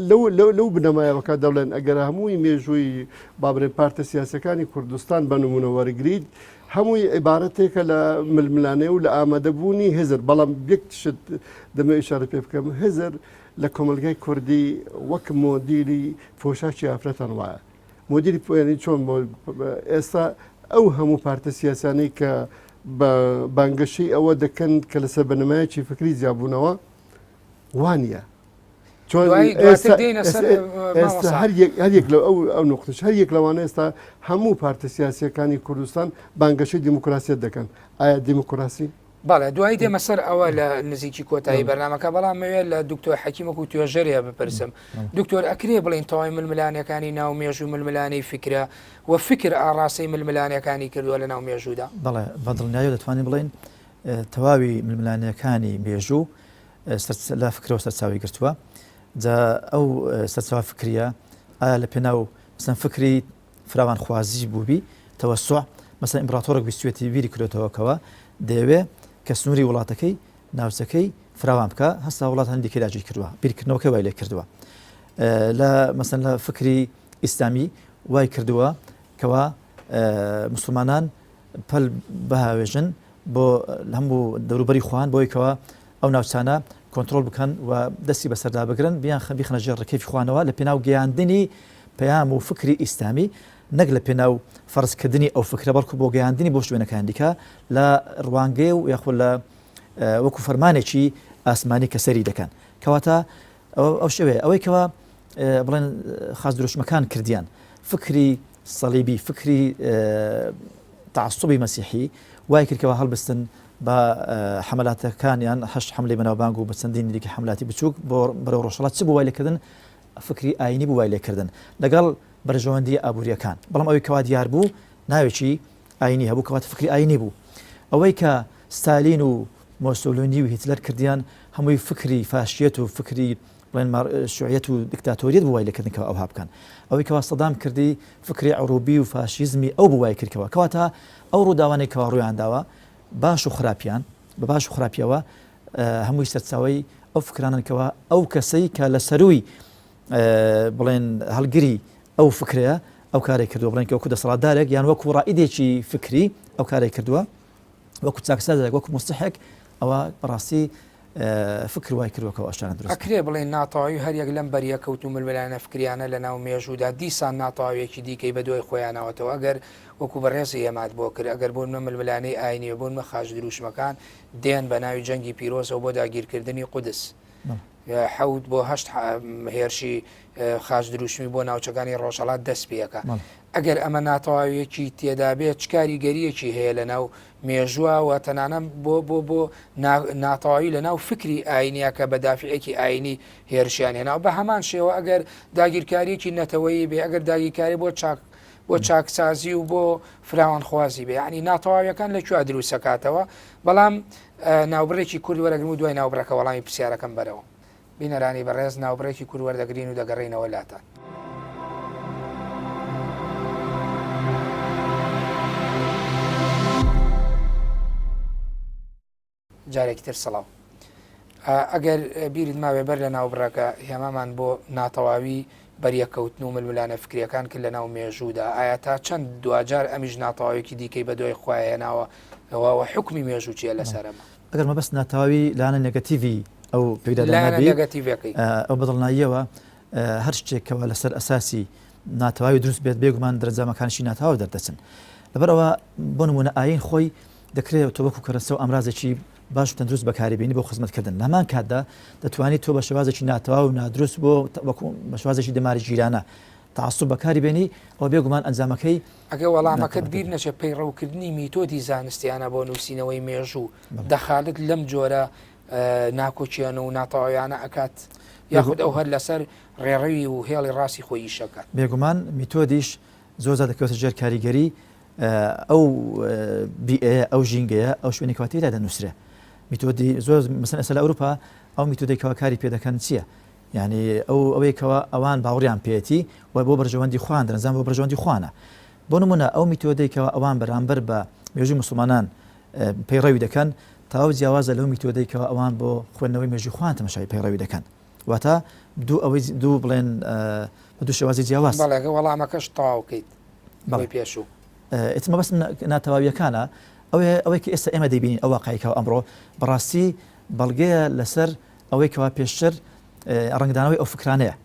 [SPEAKER 3] لەو لەو لەو بنەمایەوە کە دەڵێن ئەگەر هەمووی مێژووی با بڵێن پارتە سیاسەکانی کوردستان بە نمونە وەرگریت هەمووی عیبارەتێکە لە ململانێ و لە ئامادەبوونی هزر بەڵام یەک شت دەمەوێت ئیشارە پێ بکەم هزر لە کۆمەلگای کوردی وەک مۆدیلی پۆشاکی ئافرەتان وایە مۆدیلی یعنی چۆن ئێستا ئەو هەموو پارتە سیاسانەی کە بە بانگەشەی ئەوە دەکەن کە لەسەر بنەمایەکی فکری جیابوونەوە وانە ئێستا هەر یەک لە ئەو ئەو نقطش هەر یەک لەوانە ئێستا هەموو پارتە سیاسیەکانی کوردستان بانگەشەی دیموکراسیەت دەکەن ئایا دیموکراسی
[SPEAKER 1] بەڵێ دوایی دێمە سەر ئەوە لە نزیکی کۆتایی بەرنمەکە بەڵام مەوێت لە دکتۆر حەکیمەک و توێژەرەیە بپرسم دکتۆر ئەکرێ بڵین تەواوی ململانەکانی ناو مێژوو ململانەی فکرە و فکر ئاڕاستەی ململانەکانی کردووە لە ناو مێژوودا
[SPEAKER 2] بەڵێ بە دڵنیاییەوە دەتوانین بڵێین تەواوی ململانێکانی مێژوو لە فکرەوە سەرچاوی گرتووە جا ئەو سەرچاوە فکریە ئایا لە پێناو مەسەن فکری فراوانخوازی بووبی تەوەسع مەسەن ئیمپراتۆرێک ویستوێتی بیری کردۆتەوەکەوە دەیەوێ کە سنووری وڵاتەکەی ناوچەکەی فراوان بکە هەستا وڵاتانی دیکەی داگیر کردووە بیرکردنەوەکەی وای لێ کردووە لە مەسەن لە فکری ئیسلامی وای کردووە کەوا مسلمانان پەل بهاوێژن بۆ هەموو دەوروبەری خۆیان بۆی کەوا ئەو ناوچانە کۆنترۆڵ بکەن و دەستی بەسەردا بگرن بیان بیخەنە ژێر ڕکێفی خوانەوە لە پێناو گەیاندنی پەیام و فکری ئیسلامی نەک لە پێناو فەرزکردنی ئەو فکرە بەڵکو بۆ گەیاندنی بۆ شوێنەکان دیکە لە ڕوانگەی و یاخود لە وەکو فەرمانێکی ئاسمانی کە سەری دەکەن کەواتە ئەو شێوەیە ئەوەی کەوا بڵێن خاس دروشمەکان کردیان فکری سەلیبی فکری تعصبی مەسیحی وای کرد کەوا هەڵبستن بە حەملاتەکانیان هەشت حملەی بەناوبانگ و بە چەندین دیکە حملاتی بچووک بۆ بەرەو ڕۆژهەڵات چ بوو وای لێکردن فکری ئاینی بوو وای لێکردن لەگەڵ بەرژەوەندی ئابووریەکان بەڵام ئەوەی کەوا دیار بوو ناوێکی ئاینی هەبوو کەواتە فکری ئاینی بوو ئەوەی کە ستالین و مۆسۆلۆنی و هیتلەر کردیان هەمووی فکری فاشیەت و فکری. بڵێن شوعیەت و دیکتاتۆریەت بوو وای لێکردن کەوا ئەوها بکەن. ئەوەی کەوا سەدام کردی فکری عروبی و فاشیزمی ئەو بوو وای کرد کەوا. کەواتە ئەو ڕووداوانەی کەوا ڕوویان داوە باش و خراپیان بە باش و خراپیەوە هەمووی سەرچاوەی ئەو فکرانەن کەوا ئەو کەسەی کە لە سەرووی بڵێن هەڵگری ئەو فکرەیە ئەو کارێک کردووە بڵێن کە وەکو دەسەڵاتدارێک یان وەکو ڕائیدێکی فکری ئەو کارێک کردووە وەکو چاکسازێک وەکو موسڵیحێک ئەوە بەڕاستی فکر وای کردووە کە ئەو شتانە دروست
[SPEAKER 1] ئەکرێ بڵێین ناتەواوی هەریەک لەم بەریەکەوت و ململانێ فکریانە لەناو مێژوودا دیسان ناتەواویەکی دیکەی بەدوای خۆیانەوەتەوە ئەگەر وەکو بەڕێزی هێمات بۆ کرد ئەگەر بۆ نمونە ململانێی ئاینی بۆ نمونە خاچ دروشمەکان دێن بە ناوی جەنگی پیرۆزەوە بۆ داگیرکردنی قودس حەوت بۆ هەشت هێرشی خاچ دروشمی بۆ ناوچەکانی ڕۆژهەڵات دەست پێەکە ئەگەر ئەمە ناتەواویەکی تێدابێت چ کاریگەریەکی هەیە لە ناو مێژووە و تەنانە بۆ بۆ بۆ ناتەواوی لە ناو فکری ئاینیە کە بە دافعێکی ئاینی هێرشیان هێناو بە هەمان شێوە ئەگەر داگیرکاریەکی نەتەوەیی بێ ئەگەر داگیرکاری بۆ چاک بۆ چاکسازی و بۆ فراوانخوازی بێ یعنی ناتەواویەکان لە کوێ دروستەکاتەوە بەڵام ناوبڕێکی کورد وەرەگرم و دوای ناوبڕەکە وەڵامی پرسیارەکەم بەرەوە. بینەرانی بەڕێز ناوبڕێکی کورت وەردەگرین و دەگەڕێینەوە لاتان. جارێکی تر سڵاو. ئەگەر بیرت ماوێ بەر لە ناوبڕەکە هێمامان بۆ ناتەواوی بەریەککەوتن و ململانێ فکریەکان کرد لەناو مێژوودا، ئایا تا چەند دواجار ئەمیش ناتەواویەکی دیکەی بەدوای خۆیا هێناوە و حوکمی مێژوو چیە لەسەر ئەمە؟
[SPEAKER 2] ئەگەر مەبەست ناتەواوی لایەنە نێگەتیڤی ئەو پێکدادانە
[SPEAKER 1] لایەنە
[SPEAKER 2] بی،
[SPEAKER 1] نێگەتیڤەکەی.
[SPEAKER 2] ئەو بەدڵناییەوە هەر شتێک کەوا لەسەر ئەساسی ناتەواوی دروست بێت بێگومان دەرەنجامەکانیشی ناتەواو دەردەچن. لەبەرئەوە بۆ نموونە ئایین خۆی دەکرێت تۆ وەکو کەرەسە و ئامرازێکی باش و تەندروست بەکاری بێنی بۆ خزمەتکردن، لە هەمان کاتدا دەتوانیت تۆ بە شێوازێکی ناتەواو و نادروست بۆ وەکو بە شێوازێکی دەمارگیرانە تەعەسوب بەکاری بێنی، ئەوە بێگومان ئەنجامەکەی
[SPEAKER 1] ئەگەر وەڵامەکەت بیر نەچێت پەیڕەوکردنی میتۆدی زانستیانە بۆ نووسینەوەی مێژوو دەخالەت لەم جۆرە ناکۆکیانە و ناتەواویانە ئەکات یاخود ئەو هەر لەسەر ڕێڕەوی و هێڵی ڕاستی خۆی ئیشەکات؟
[SPEAKER 2] بێگومان میتۆدیش زۆر جار دەکەوێتە ژێر کاریگەری ئەو بیئەیە، ئەو ژینگەیە، ئەو شوێنەی کەوا تێیدا دەنووسرێ. میتۆدی زۆر مەسەلەن ئێستا لە ئەوروپا ئەو میتۆدەی کەوا کاری پێ دەکەن چییە؟ یعنی ئەو ئەوەی کەوا ئەوان باوەڕیان پێیەتی و بۆ بەرژەوەندی خۆیان دەنزان بۆ بەرژەوەندی خۆیانە. بۆ نمونە ئەو میتۆدەی کەوا ئەوان بەرامبەر بە مێژووی موسڵمانان پەیڕەوی دەکەن تەواو جیاوازە لەو میتۆدەی کەوا ئەوان بۆ خوێندنەوەی مێژووی خۆیان تەماشای پەیڕەوی دەکەن. واتە دوو ئەوەی دوو بڵێن بە دوو شێوازی جیاواز.
[SPEAKER 1] بەڵێ وەڵامەکەش تەواو کەیت. بەڵێ پێشوو.
[SPEAKER 2] ئیتر مەبەستم ناتەواوییەکانە، ئەوەیە ئەوەی کە ئێستا ئێمە دەیبینین ئەو واقعەی کەوا ئەمڕۆ بەڕاستی بەڵگەیە لەسەر ئەوەی کەوا پێشتر ڕەنگدانەوەی ئەو فکرانەیە.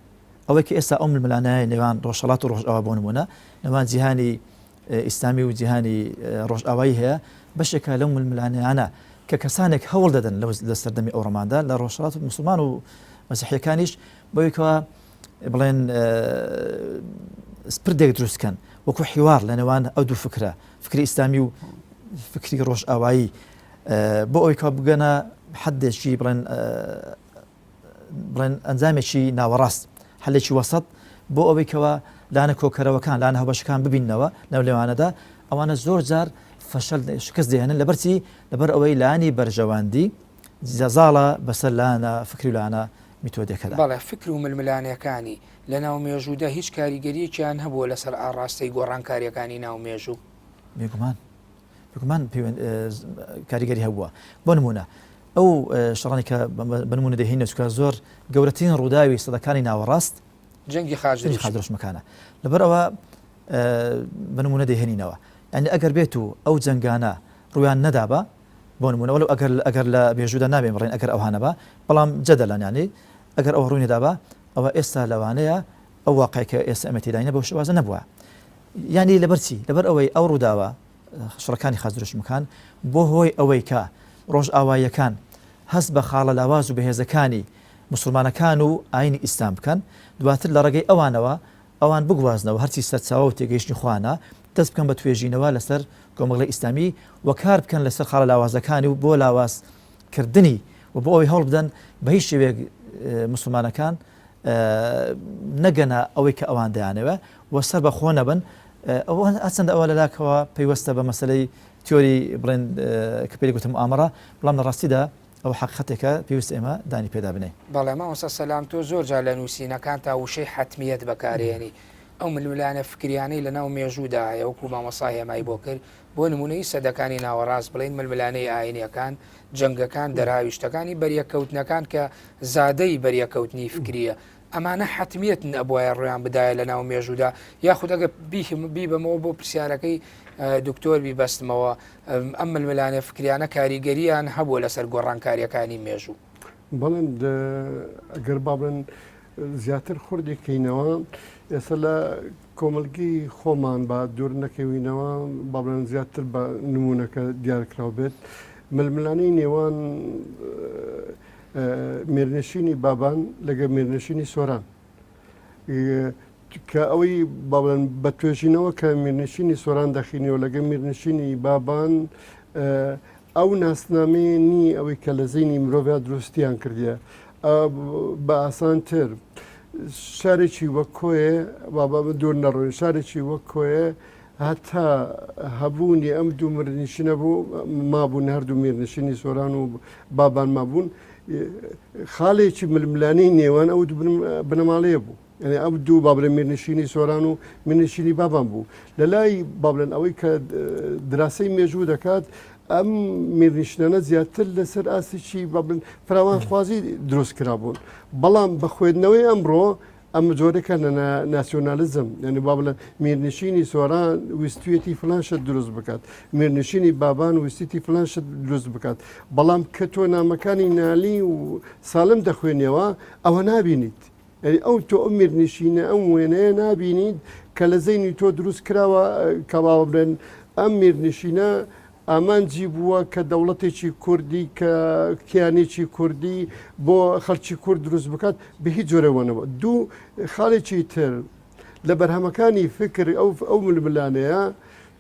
[SPEAKER 2] ئەوەی کە ئێستا ئەو ململانێیە نێوان ڕۆژهەڵات و ڕۆژئاوا بۆ نموونە نێوان جیهانی ئیسلامی و جیهانی ڕۆژئاوایی هەیە بەشێکە لەو ململانێیانە کە کەسانێک هەوڵ دەدەن لە سەردەمی ئەو ڕۆماندا لە ڕۆژهەڵات و موسڵمان و مەسیحیەکانیش بەوەی کەوا بڵێن پردێک دروست کەن وەکو حیوار لە نێوان ئەو دوو فکرە فکری ئیسلامی و فکری ڕۆژئاوایی بۆ ئەوەی کە بگەنە حدێکی بڵێن بڵێن ئەنجامێکی ناوەڕاست حلێکی وەسەت بۆ ئەوەی کەوا لانە کۆکەرەوەکان لانە هەبەشەکان ببینەوە لەو لێوانەدا ئەوانە زۆر جار فەشەل شکست دێنن لەبەرچی لەبەر ئەوەی لانی بەرژەوەندی زاڵە بەسەر لانە فکری لانە میتۆدەکەدا.
[SPEAKER 1] بەڵێ، فکر و ململانێکانی لە ناو مێژوودا هیچ کاریگەرییەکیان هەبووە لەسەر ئاڕاستەی گۆڕانکارییەکانی ناو مێژوو؟
[SPEAKER 2] بێگومان، بێگومان کاریگەری هەبووە. بۆ نموونە ئەو شەڕانەی کە بە نموونە دەیهێنینەوە چونکە زۆر گەورەترین ڕووداوی سەدەکانی ناوەڕاست
[SPEAKER 1] جەنگی خاچ
[SPEAKER 2] دروشمەکانە. لەبەر ئەوە بە نموونە دەیهێنینەوە. یانی ئەگەر بێت و ئەو جەنگانە ڕوویان نەدابا بۆ نموونە وەلو ئەگەر ئەگەر لە مێژوودا نابێن بڵێن ئەگەر ئەوها نەبا بەڵام جەدەلەن یانی ئەگەر ئەوە ڕووی نەدابا ئەوە ئێستا لەوانەیە ئەو واقعی کە ئێستا ئێمە تێداینە بەو شێوازە نەبووە یانی لەبەر چی لەبەر ئەوەی ئەو ڕووداوە شەڕەکانی خاچ دروشمەکان بۆ هۆی ئەوەی کە ڕۆژئاواییەکان هەست بە خاڵە لاواز و بەهێزەکانی موسڵمانەکان و ئاینی ئیسلام بکەن دواتر لە ڕێگەی ئەوانەوە ئەوان بگوازنەوە هەرچی سەرچاوە و تێگەیشتنی خۆیانە، دەست بکەن بە توێژینەوە لەسەر کۆمەڵگەی ئیسلامی و کار بکەن لەسەر خاڵە لاوازەکانی و بۆ لاواز کردنی و بۆ ئەوەی هەوڵ بدەن بە هیچ شێوەیەک موسڵمانەکان نەگەنە ئەوەی کە ئەوان دەیانەوێ و سەر بە خۆ نەبن ئەوە هەرچەندە ئەوە لەلاکەوە پەیوەستە بە مەسەلەی تیۆری بڵێن کە پێی گوتم ئامڕە بەڵام لە ڕاستیدا. ئەوە حەقیقەتێکە پێویستە ئێمە دانی پێدا بنێین.
[SPEAKER 1] بەڵێ مامۆستا سەلام تۆ زۆر جار لە نووسینەکانتا وشەی حەتمیەت بەکارێنی، ئەو ململانێ فکریانەی لەناو مێژوودا هەیە وەکو مامۆستا هێمای بۆ کرد، بۆ نموونەی سەدەکانی ناوەڕاست بڵێین ململانێی ئاینیەکان، جەنگەکان، دەرهاویشتەکانی بەریەککەوتنەکان کە زادەی بەریەککەوتنی فکریە، ئەمانە حەتمیەتن ئەبوایە ڕویان بدایە لەناو مێژوودا، یاخود ئەگەر بیبەمەوە بۆ پرسیارەکەی دکتۆر بیبەستمەوە ئەم ململانێ فکریانە کاریگەریان هەبووە لەسەر گۆڕانکاریەکانی مێژوو؟
[SPEAKER 3] بەڵێ ئەگەر با بڵێن زیاتر خوردی کەینەوە ئێستا لە کۆمەلگەی خۆمان بە دوور نەکەوینەوە با بڵێن زیاتر بە نمونەکە دیارکراو بێت ململانەی نێوان میرنشینی بابان لەگە میرنشینی سۆران کە ئەوەی با بڵێن بە توێژینەوە کە میرنشینی سۆران دەخینەوە لەگە میرنشینی بابان ئەو ناسنامەیە نی ئەوەی کە لە زەینی مرۆڤیا دروستیان کردیە بە ئاسانتر شارێکی وەک کۆیە بابا دوور نەڕۆین شارێکی وەک کۆیە هەتا هەبوونی ئەم دوو مرنشینە بوو مابوون هەردوو میرنشینی سۆران و بابان مابوون خاڵێکی ململانی نێوان ئەو دوو بنەماڵەیە بوو یعنی ئەو دوو با بڵێن میرنشینی سۆران و میرنشینی بابان بوو لە لای با بڵێن ئەوەی کە دراسەی مێژوو دەکات ئەم میرنشینانە زیاتر لەسەر ئاستێکی با بڵێن فراوانخوازی دروست کرابوون بەڵام بە خوێندنەوەی ئەمڕۆ ئەمە جۆرێکە لە ناسیۆنالیزم یعنی با بڵێن میرنشینی سۆران ویستویەتی فلان شت دروست بکات میرنشینی بابان ویستیتی فلان شت دروست بکات بەڵام کە تۆ نامەکانی نالی و سالم دەخوێنیەوە ئەوە نابینیت یانی ئەو تۆ ئەو میرنشینە ئەم وێنەیە نابینیت کە لە زەینی تۆ دروست کراوە کە با بڵێن ئەم میرنشینە ئامانجی بووە کە دەوڵەتێکی کوردی کە کیانێکی کوردی بۆ خەڵکی کورد دروست بکات بە هیچ جۆرێ وەنەوە دوو خاڵێکی تر لە بەرهەمەکانی فکر ئەو ئەو ململانەیە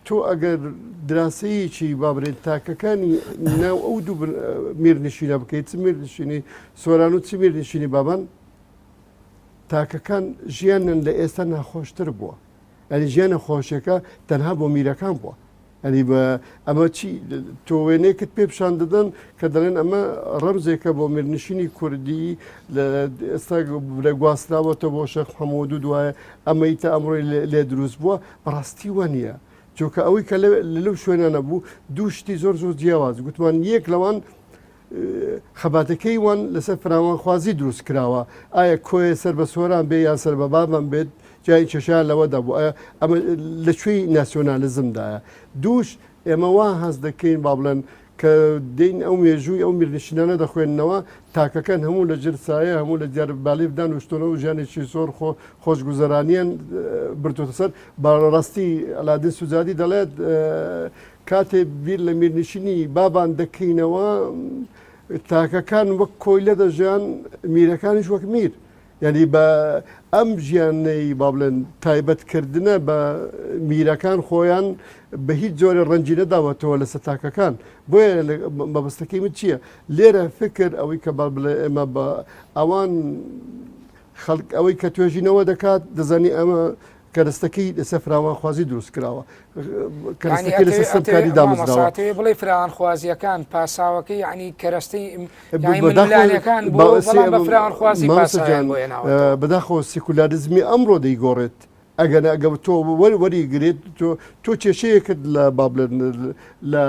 [SPEAKER 3] تۆ ئەگەر دراسەیەکی با بڵێن تاکەکانی ناو ئەو دوو میرنشینە بکەیت چ میرنشینی سۆران و چ میرنشینی بابان تاکەکان ژیانیان لە ئێستا ناخۆشتر بووە ئەنی ژیانە خۆشیەکە تەنها بۆ میرەکان بووە ئەنی بە ئەمە چی تۆ وێنەیەکت پێ پیشان دەدەن کە دەڵێن ئەمە ڕەمزێکە بۆ میرنشینی کوردی لە ئێستا لە گواستراوەتە بۆ شێخ محەممەد و دوایە ئەمەی تا ئەمڕۆی لێ دروست بووە بەڕاستی وە نییە چونکە ئەوەی کە لەو شوێنانە بوو دوو شتی زۆر زۆر جیاواز گوتمان یەک لەوان خەباتەکەی وان لەسەر فراوانخوازی دروست کراوە، ئایا کۆیە سەر بە سۆران بێ یان سەر بە بابان بێت، جای کێشەیان لەوەدا بوو، ئایا ئەمە لە کوێی ناسیۆنالیزمدایە؟ دووش ئێمە وا هەست دەکەین با بڵێن کە دێین ئەو مێژووی ئەو میرنشینانە دەخوێننەوە، تاکەکان هەموو لە ژێر سایە، هەموو لە دیار بالیف دانوشتوونەوە و ژیانێکی زۆر خۆ خۆشگوزەرانیان بردووەتە سەر. بە ڕاستی عەلادین سوجادی دەڵێت کاتێ بیر لە میرنشینی بابان دەکەینەوە، تاکەکان وەک کۆیلە دەژیان، میرەکانیش وەک میر. یعنی بە ئەم ژیانەی با بڵێن تایبەتکردنە بە میرەکان خۆیان بە هیچ جۆرە ڕەنجی نەداوەتەوە لەسەر تاکەکان. بۆیە مەبەستەکەی من چییە؟ لێرە فکر ئەوەی کە با بڵێ ئێمە بە ئەوان خەڵک ئەوەی کە توێژینەوە دەکات دەزانی ئەمە کەرەستەکەی لەسەر فراوانخوازی دروست کراوە کەرەستەکەی لەسەر ستەمکاری دامەزراوە.
[SPEAKER 1] بڵێ فراوانخوازیەکان پاساوەکەی یعنی کەرەستەی ململانێکان بوو بەڵام بە فراوانخوازی پاساویان بۆ هێناوەتەوە.
[SPEAKER 3] بەداخەوە سیکولاریزمی ئەمڕۆ دەیگۆڕێت ئەگەر ئەگە تۆ وەری گرێت تۆ تۆ کێشەیەکت لە با بڵێن لە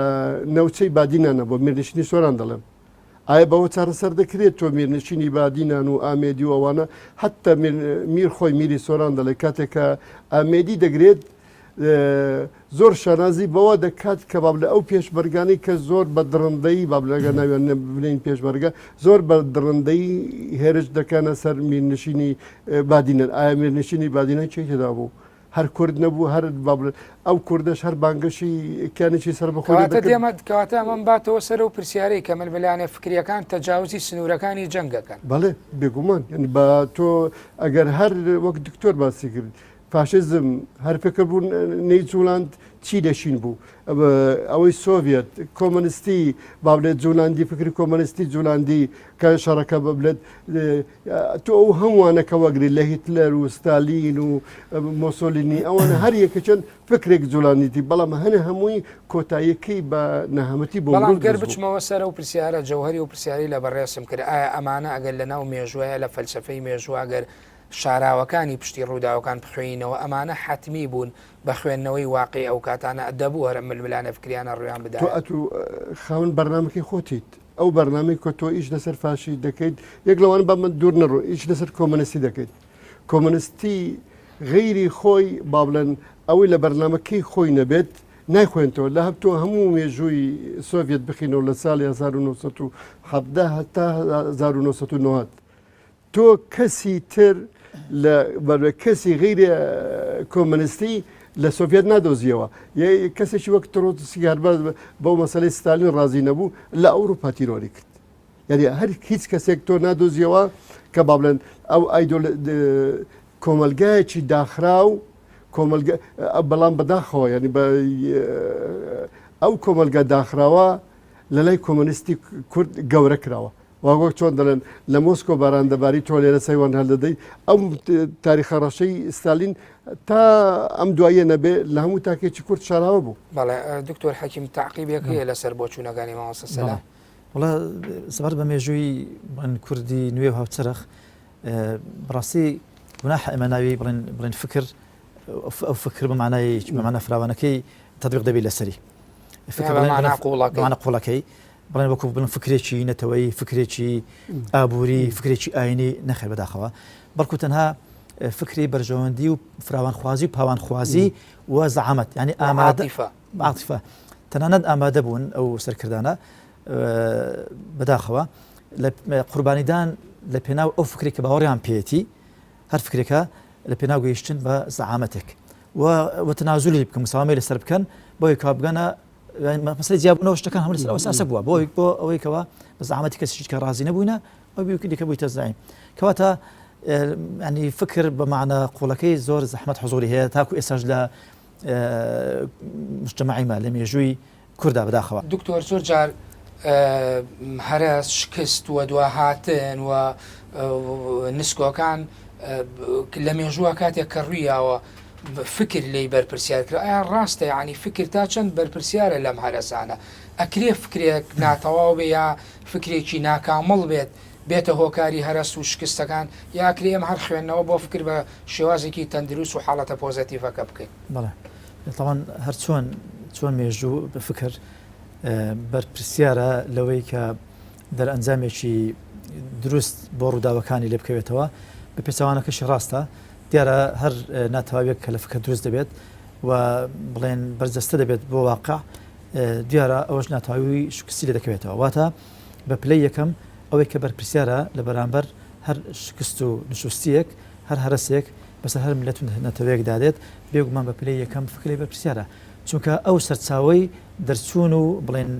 [SPEAKER 3] ناوچەی بادینان نەبووە میرنشینی سۆران دەڵێم ئایا بەوە چارەسەر دەکرێت تۆ میرنشینی بادینان و ئامێدی و ئەوانە حتا میر خۆی میری سۆران دەڵێ کاتێک کە ئامێدی دەگرێت زۆر شانازی بەوە دەکات کە باب لە ئەو پێشمەرگانەی کە زۆر بە دڕندەی باب لەگە ناویان بنین پێشمەرگە زۆر بە دڕندەی هێرش دەکەنە سەر میرنشینی بادینان ئایا میرنشینی بادینان کێ تێدا بوو؟ هەر کورد نەبوو هەر با بڵێن ئەو کوردەش هەر بانگەشی کیانێکی سەربەخۆی
[SPEAKER 1] کەواتە
[SPEAKER 3] دەکرد.
[SPEAKER 1] دێمە کەواتە ئەمەم باتەوە سەر ئەو پرسیارەی کە ململانێ فکرییەکان تەجاوزی سنوورەکانی جەنگ ئەکەن.
[SPEAKER 3] بەڵێ بێگومان یانی بە تۆ ئەگەر هەر وەک دکتۆر باسی کرد فاشیزم هەر فکر بوو نەیجوڵاند. چی لە شین بوو ئەوەی سۆڤێت کۆمەنستی با بڵێت جولاندی فکری کۆمەنستی جولاندی کە شەڕەکە ببلێت تۆ ئەو هەمووانە کە وەگری لە هیتلەر و ستالین و مۆسۆلینی ئەوانە هەر یەکەچەند فکرێک جولاندیتی بەڵام هەنە هەمووی کۆتاییەکەی بە نەهامەتی بۆ
[SPEAKER 1] بەڵام گەر بچمەوە سەر ئەو پرسیارە جەوهەری و پرسیاری لە بەڕێزم کرد ئایا ئەمانە ئەگەر لە ناو مێژووە لە فەلسەفەی مێژوو ئەگەر شاراوەکانی پشتی ڕووداوەکان بخوێنینەوە ئەمانە حەتمی بوون بە خوێندنەوەی واقعی ئەو کاتانە دەبوو هەر ئەم ململانێ فکریانە ڕوویان
[SPEAKER 3] تۆ
[SPEAKER 1] بدایە.
[SPEAKER 3] ئەتوو خاوەن بەرنامەکەی خۆتیت ئەو بەرنامەی کە تۆ ئیش لەسەر فاشی دەکەیت یەک لەوان بە من دوور نەڕۆ ئیش لەسەر کۆمەنستی دەکەیت کۆمەنستی غەیری خۆی با بڵێن ئەوەی لە بەرنامەکەی خۆی نەبێت نایخوێنتەوە لە هەب تۆ هەموو مێژووی سۆڤێت بخینەوە لە ساڵی 1970 هەتا 1990 تۆ کەسی تر لە بەرە کەسی غیرە کۆمەنستی لە سۆڤێت نادۆزیەوە کەسێکی وەک ترۆتسکی هەر بەو مەسلەی ستالین ڕازی نەبوو لە ئەوروپا تیرۆری کرد یعنی هەر هیچ کەسێک تۆ نادۆزیەوە کە با بڵێن ئەو ئایدۆل کۆمەلگایەکی داخراو کۆمەلگە بەڵام بەداخەوە یعنی بە ئەو کۆمەلگا داخراوە لە لای کۆمەنیستی کورد گەورە کراوە وا وەک چۆن دەڵێن لە مۆسکۆ باران دەباری تۆ لێرە سەیوان هەڵدەدەی ئەو تاریخە ڕەشەی ستالین تا ئەم دواییە نەبێ لە هەموو تاکێکی کورد شاراوە بوو.
[SPEAKER 1] بەڵێ دکتۆر حەکیم تەعقیبێک هەیە لەسەر بۆچوونەکانی مامۆستا سەلام؟
[SPEAKER 2] وەڵا سەبارەت بە مێژووی بڵێن کوردی نوێ و هاوچەرخ بەڕاستی گوناحە ئێمە ناوی بڵێن بڵێن فکر ئەو فکر بە مانای بە مانا فراوانەکەی تەطبیق دەبێت لەسەری
[SPEAKER 1] فکر بە مانا قووڵەکەی
[SPEAKER 2] مانا قووڵەکەی بڵێن وەکو بڵێن فکرێکی نەتەوەیی فکرێکی ئابووری فکرێکی ئاینی نەخێر بەداخەوە بەڵکو تەنها فکری بەرژەوەندی و فراوانخوازی و پاوانخوازی و زەعامەت ینی ئامادە عاتیفە تەنانەت ئامادە بوون ئەو سەرکردانە بەداخەوە لە قوربانیدان لە پێناو ئەو فکرێک کە باوەڕیان پێیەتی هەر فکرێکە لە پێناو گەیشتن بە زەعامەتێک و وتنازلی بکەن مساومەی لەسەر بکەن بۆی کا بگەنە مەسەلەی جیابوونەوە شتەکان هەموو لەسەر ئەو ئەساسە بووە بۆ بۆ ئەوەی کەوا بە زەحمەتی کەسێکی کە ڕازی نەبووینە ئەو بیوکی دیکە بوویتە زعیم کەواتە ینی فکر بە معنە قوڵەکەی زۆر زەحمەت حزوری هەیە تاکو ئێستاش لە مجتمعی ما لە مێژووی کوردا بەداخەوە.
[SPEAKER 1] دکتۆر زۆر جار هەرەس شکست و دواهاتن و نسکۆکان لە مێژووە کاتێک کە ڕوویاوە فکر لێی بەرپرسیار کرا ئایا ڕاستە یانی فکر تا چەند بەرپرسیارە لەم هەرەسانە ئەکرێ فکرێک ناتەواو بێ یا فکرێکی ناکامڵ بێت بێتە هۆکاری هەرەس و شکستەکان یا ئەکرێ ئێمە هەر خوێندنەوە بۆ فکر بە شێوازێکی تەندروست و حاڵەتە پۆزەتیڤەکە بکەین؟
[SPEAKER 2] بەڵێ تەبعەن هەر چۆن چۆن مێژوو فکر بەرپرسیارە لەوەی کە دەرئەنجامێکی دروست بۆ ڕووداوەکانی لێ بکەوێتەوە بە پێچەوانەکەشی ڕاستە دیارە هەر ناتەواویەک کە لە فکر دروست دەبێت و بڵێن بەرجەستە دەبێت بۆ واقع دیارە ئەوەش ناتەواوی شکستی لێ دەکەوێتەوە واتە بە پلەی یەکەم ئەوەی کە بەرپرسیارە لە بەرامبەر هەر شکست و نشوستیەک هەر هەرەسێک بەسەر هەر میللەت و نەتەوەیەکدا دێت بێگومان بە پلەی یەکەم فکری بەرپرسیارە چونکە ئەو سەرچاوەی دەرچوون و بڵێن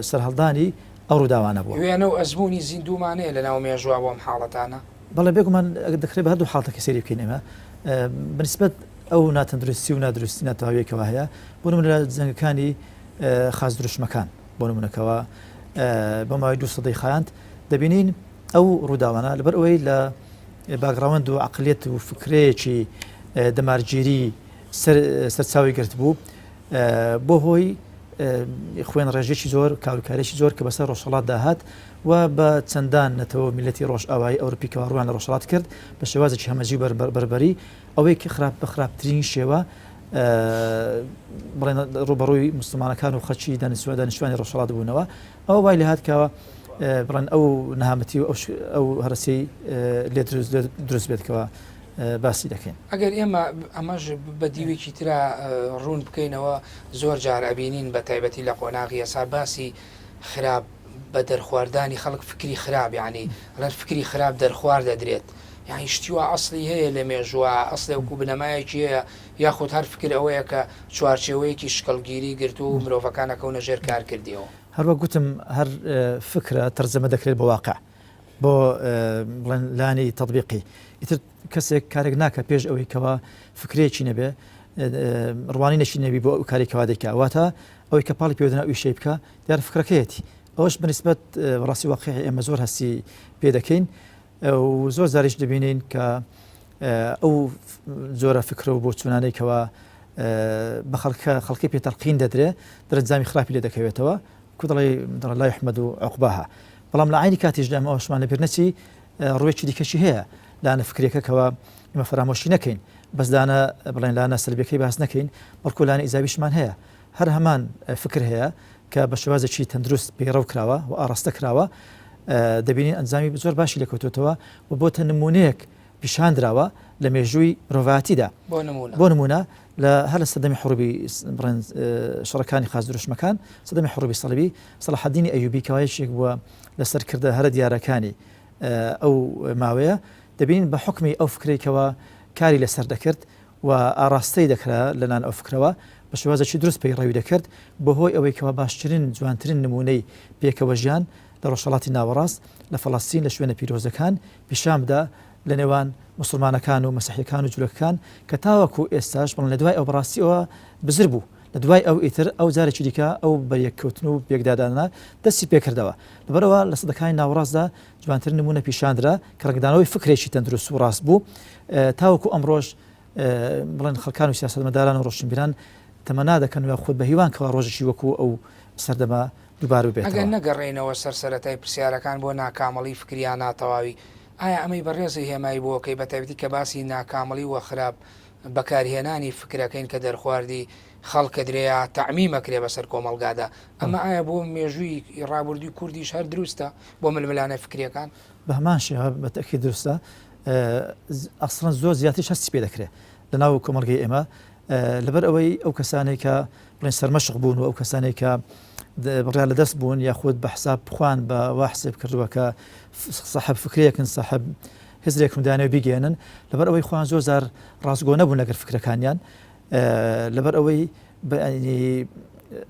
[SPEAKER 2] سەرهەڵدانی ئەو ڕووداوانە بووە.
[SPEAKER 1] وێنە و ئەزموونی زیندوومان هەیە لەناو مێژووە بۆ ئەم حاڵەتانە؟
[SPEAKER 2] بەڵێ بێگومان دەکرێت بە هەردوو حاڵەتەکە سەیری بکەین ئێمە بەنسبەت ئەو ناتەندروستی و نادروستی ناتەواویەکەوە هەیە بۆ نمونە لە جەنگەکانی خاس دروشمەکان بۆ نمونەکەوە بۆ ماوەی دوو سەدەی خایاند دەبینین ئەو ڕووداوانە لەبەر ئەوەی لە background و عقلیەت و فکرەیەکی دەمارگیری سەرچاوی گرت بوو بۆ هۆی خوێن ڕێژێکی زۆر کاولکارێکی زۆر کە بەسەر ڕۆژهەڵاتدا هات و بە چەندان نەتەوە و میللەتی ڕۆژئاوایی ئەوروپی کەوا ڕوویان لە ڕۆژهەڵات کرد بە شێوازێکی هەمەجی و بەربەری ئەوەی کە خراپ بە خراپترین شێوە بڵێن ڕووبەڕووی موسڵمانەکان و خەڵکی دانیشتوانی ڕۆژهەڵات بوونەوە ئەوە وای لێهات کەوا بڵێن ئەو نەهامەتی و ئەو هەرەسەی لێ دروست بێت کەوا باسی دەکەین.
[SPEAKER 1] ئەگەر ئێمە ئەمەش بە دیوێکی ترا ڕوون بکەینەوە زۆر جار ئەبینین بە تایبەتی لە قۆناغی ئێستا باسی خراپ بە دەرخواردانی خەڵک فکری خراپ یانی ئەڵێن فکری خراپ دەرخوارد دەدرێت یانی شتی وا ئەسڵی هەیە لە مێژووە ئەسڵێ وەکو بنەمایەکی هەیە یاخود هەر فکر ئەوەیە کە چوارچێوەیەکی شکڵگیری گرتووە و مرۆڤەکان ئەکەونە ژێر کارکردیەوە.
[SPEAKER 2] هەروەک گوتم هەر فکرە تەرجەمە دەکرێت بۆ واقع بۆ بڵێن لانی تەطبیقی ئیتر کەسێک کارێک ناکە پێش ئەوەی کەوا فکرێکی نەبێ. ڕوانینێکی نەبی بۆ ئەو کاری کەوا دەیکا واتە ئەوەی کە پاڵی پێودنا ئەو ئیشەی بکە دیار فکرەکەیەتی ئەوەش بەنسبەت بەڕاستی واقعی ئێمە زۆر هەستی پێ دەکەین و زۆر جاریش دەبینین کە ئەو جۆرە فکرە و بۆچوونانەی کەوا بە خەڵکە خەڵکی پێ تەلقین دەدرێ دەرەنجامی خراپی لێ دەکەوێتەوە کو دەڵێ دەڵێ لا يحمد عقباها بەڵام لە عینی کاتیشدا ئەمە ئەوشمان لەبیر نەچی ڕوویەکی دیکەشی هەیە لانە فکرێکە کەوا ئمە فەرامۆشی نەکەین بەس لانە بڵێن لانە سلبیەکەی باس نەکەین بەڵکو لانە ئیجابیشمان هەیە هەر هەمان فکر هەیە کە بە شێوازێکی تەندروست پەیڕەو کراوە و ئاڕاستە کراوە دەبینین ئەنجامی زۆر باشی لێکەوتوتەوە و بۆتە نمونەیەک پیشان دراوە لە مێژووی مرۆڤایەتیدا بۆ نمونە لە هەر لە سەردەمی حروبی بڵێن شەڕەکانی خاچ دروشمەکان سەردەمی حروبی سەڵیبی سەڵاحەدینی ئەیوبی کەوا یەکێک بووە لە سەرکردە هەرە دیارەکانی ئەو ماوەیە دەبینین بە حوکمی ئەو فکرەی کەوا کاری لەسەر دەکرد و ئاڕاستەی دەکرا لەلایەن ئەو فکرەوە بە شێوازێکی دروست پەیڕەوی دەکرد بەهۆی ئەوەی کەوا باشترین جوانترین نموونەی پێکەوەژیان لە ڕۆژهەڵاتی ناوەڕاست لە فەڵەستین لە شوێنە پیرۆزەکان پیشان بدا لە نێوان موسڵمانەکان و مەسیحیەکان و جولەکەکان کە تاوەکو ئێستاش بەڵام لە دوای ئەو بەڕاستی ئەوە بزر بوو لە دوای ئەو ئیتر ئەو جارێکی دیکە ئەو بەریەککەوتن و پێکدادانە دەستی پێکردەوە لەبەرئەوە لە سەدەکانی ناوەڕاستدا جوانترین نموونە پیشاندرا کە ڕەنگدانەوەی فکرێکی تەندروست و ڕاست بوو تاوەکو ئەمڕۆش بڵێن خەڵکان و سیاسەتمەداران و ڕۆشنبیران تەمەنا دەکەن و خود بە هیوان کەوا ڕۆژێکی وەکو ئەو سەردەمە دووبارە
[SPEAKER 1] ئەگەر
[SPEAKER 2] ببێتەوە.
[SPEAKER 1] نەگەڕێینەوە سەر سەرەتای پرسیارەکان بۆ ناکامڵی فکری یا ناتەواوی، ئایا ئەمەی بەڕێزت هێمای بۆ ئەکەی بەتایبەتی کە باسی ناکامڵی و خراپ بەکارهێنانی فکرەکەین کە دەرخواردی خەڵکەدرێ یا تەعمیم ئەکرێ بەسەر کۆمەڵگادا، ئەمە ئایا بۆ مێژووی ڕابوردووی کوردیش هەر دروستە بۆ ململانێ فکریەکان؟
[SPEAKER 2] بە هەمان شێوە بە تەئکید دروستە، ئەسڵەن زۆر زیاتریش هەستی پێ دەکرێ لە ناو کۆمەڵگەی ئێمە، لەبەر ئەوەی ئەو کەسانەی کە بڵێن سەرمەشق بوون و ئەو کەسانەی کە بڕیار لە دەست بوون یاخود بە حساب خوان بە وا حسێب کردووە کە سەحب فکرێکن سەحب هزرێکم دانێ بیگەێنن لەبەر ئەوەی خۆیان زۆر زار ڕاستگۆ نەبوون لەگەر فکرەکانیان لەبەر ئەوەی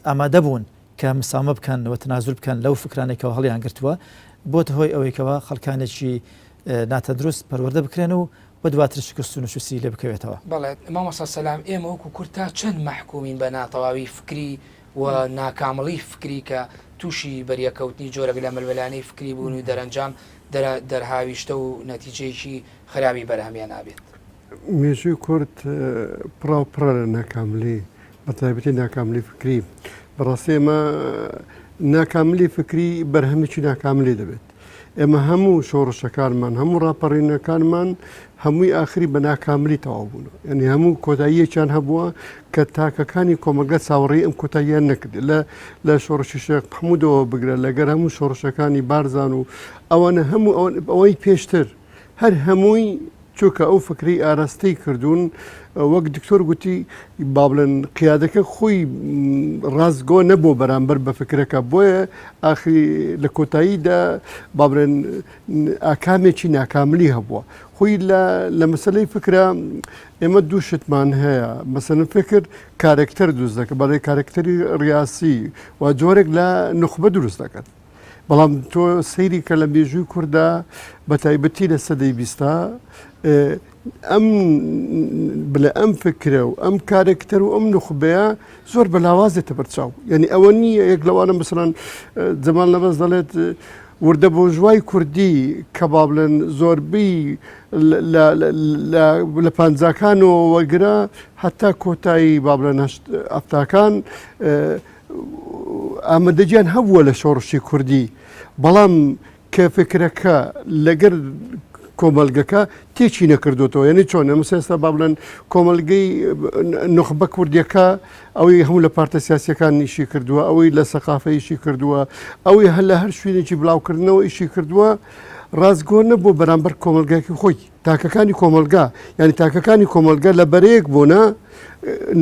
[SPEAKER 2] ئامادە بوون کە مساومە بکەن و تەنازول بکەن لەو فکرانەی کەوا هەڵیان گرتووە بۆتە هۆی ئەوەی کەوا خەڵکانێکی ناتەندروست پەروەردە بکرێن و و دواتر شکست و نشوستی لێ بکەوێتەوە.
[SPEAKER 1] بەڵێ مامۆستا سەلام ئێمە وەکو کورد تا چەند مەحکومین بە ناتەواوی فکری و ناکامڵی فکری کە تووشی بەریەککەوتنی جۆرێک لە ململانێی فکری بوون و دەرەنجام دەرهاویشتە و نەتیجەیەکی خراپی بەرهەمهێنابێت؟
[SPEAKER 3] مێژووی کورد پڕاو پڕە لە ناکاملی بە تایبەتی ناکاملی فکری بەڕاستی ئێمە ناکاملی فکری بەرهەمێکی ناکاملی دەبێت ئێمە هەموو شۆڕشەکانمان هەموو ڕاپەڕینەکانمان هەمووی ئاخری بە ناکاملی تەواو بوون یعنی هەموو کۆتاییەکیان هەبووە کە تاکەکانی کۆمەلگە چاوەڕێی ئەم کۆتاییان نەکرد لە لە شۆڕشی شێخ محەموودەوە بگرە لەگەر هەموو شۆڕشەکانی بارزان و ئەوانە هەموو ئەوەی پێشتر هەر هەمووی چونکە ئەو فکرەی ئاراستەی کردوون وەک دکتۆر گوتی با بڵێن قیادەکە خۆی ڕاستگۆ نەبوو بەرامبەر بە فکرەکە بۆیە ئاخری لە کۆتاییدا با بڵێن ئاکامێکی ناکاملی هەبووە خۆی لە مەسلەی فکرە ئێمە دوو شتمان هەیە مەسەن فکر کارکتەر دروست دەکە بەڵێ کارکتەری ڕیاسی و جۆرێک لە نوخبە دروست دەکات بەڵام تۆ سەیری کە لە مێژووی کووردا بە تایبەتی لە سەدەی بیستا ئەم بلە ئەم فکرە و ئەم کارکتەر و ئەم نوخبەیە زۆر بە لاواز دێتە بەرچاو یعنی ئەوە نییە یەک لەوانە مثلەن جەمال نەبەز دەڵێت وردە بۆژوای کوردی کە با بڵێن زۆربەی لە پەنجاکانەوە وەرگرە هەتا کۆتایی با بڵێن هەفتاکان ئامادەگیان هەبووە لە شۆڕشی کوردی بەڵام کە فکرەکە لەگەر کۆمەلگەکە تێکی نەکردوتەوە یعنی چۆن ئەمە ئێستا با بڵێن کۆمەلگەی نخبە کوردیەکە ئەوەی هەموو لە پارتە سیاسەکان ئیشی کردووە ئەوەی لە سەقافە ئیشی کردووە ئەوەی هەر لە هەر شوێنێکی بڵاوکردنەوە ئیشی کردووە ڕاستگۆ نەبوو بەرامبەر کۆمەلگاکی خۆی تاکەکانی کۆمەڵگا یانی تاکەکانی کۆمەڵگە لە بەرەیەک بوونە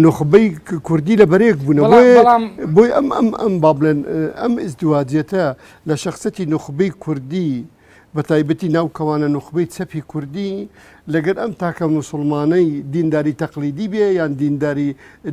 [SPEAKER 3] نوخبەی کوردی لە بەرەیەک بوونە بۆی ئەم ئەم ئەم با بڵێن ئەم ئیزدواجیەتە لە شخصەتی نوخبەی کوردی بە تایبەتی ناو کەوانە نوخبەی چەپی کوردی لەگەر ئەم تاکە مسلمانەی دینداری تەقلیدی بێ یان دینداری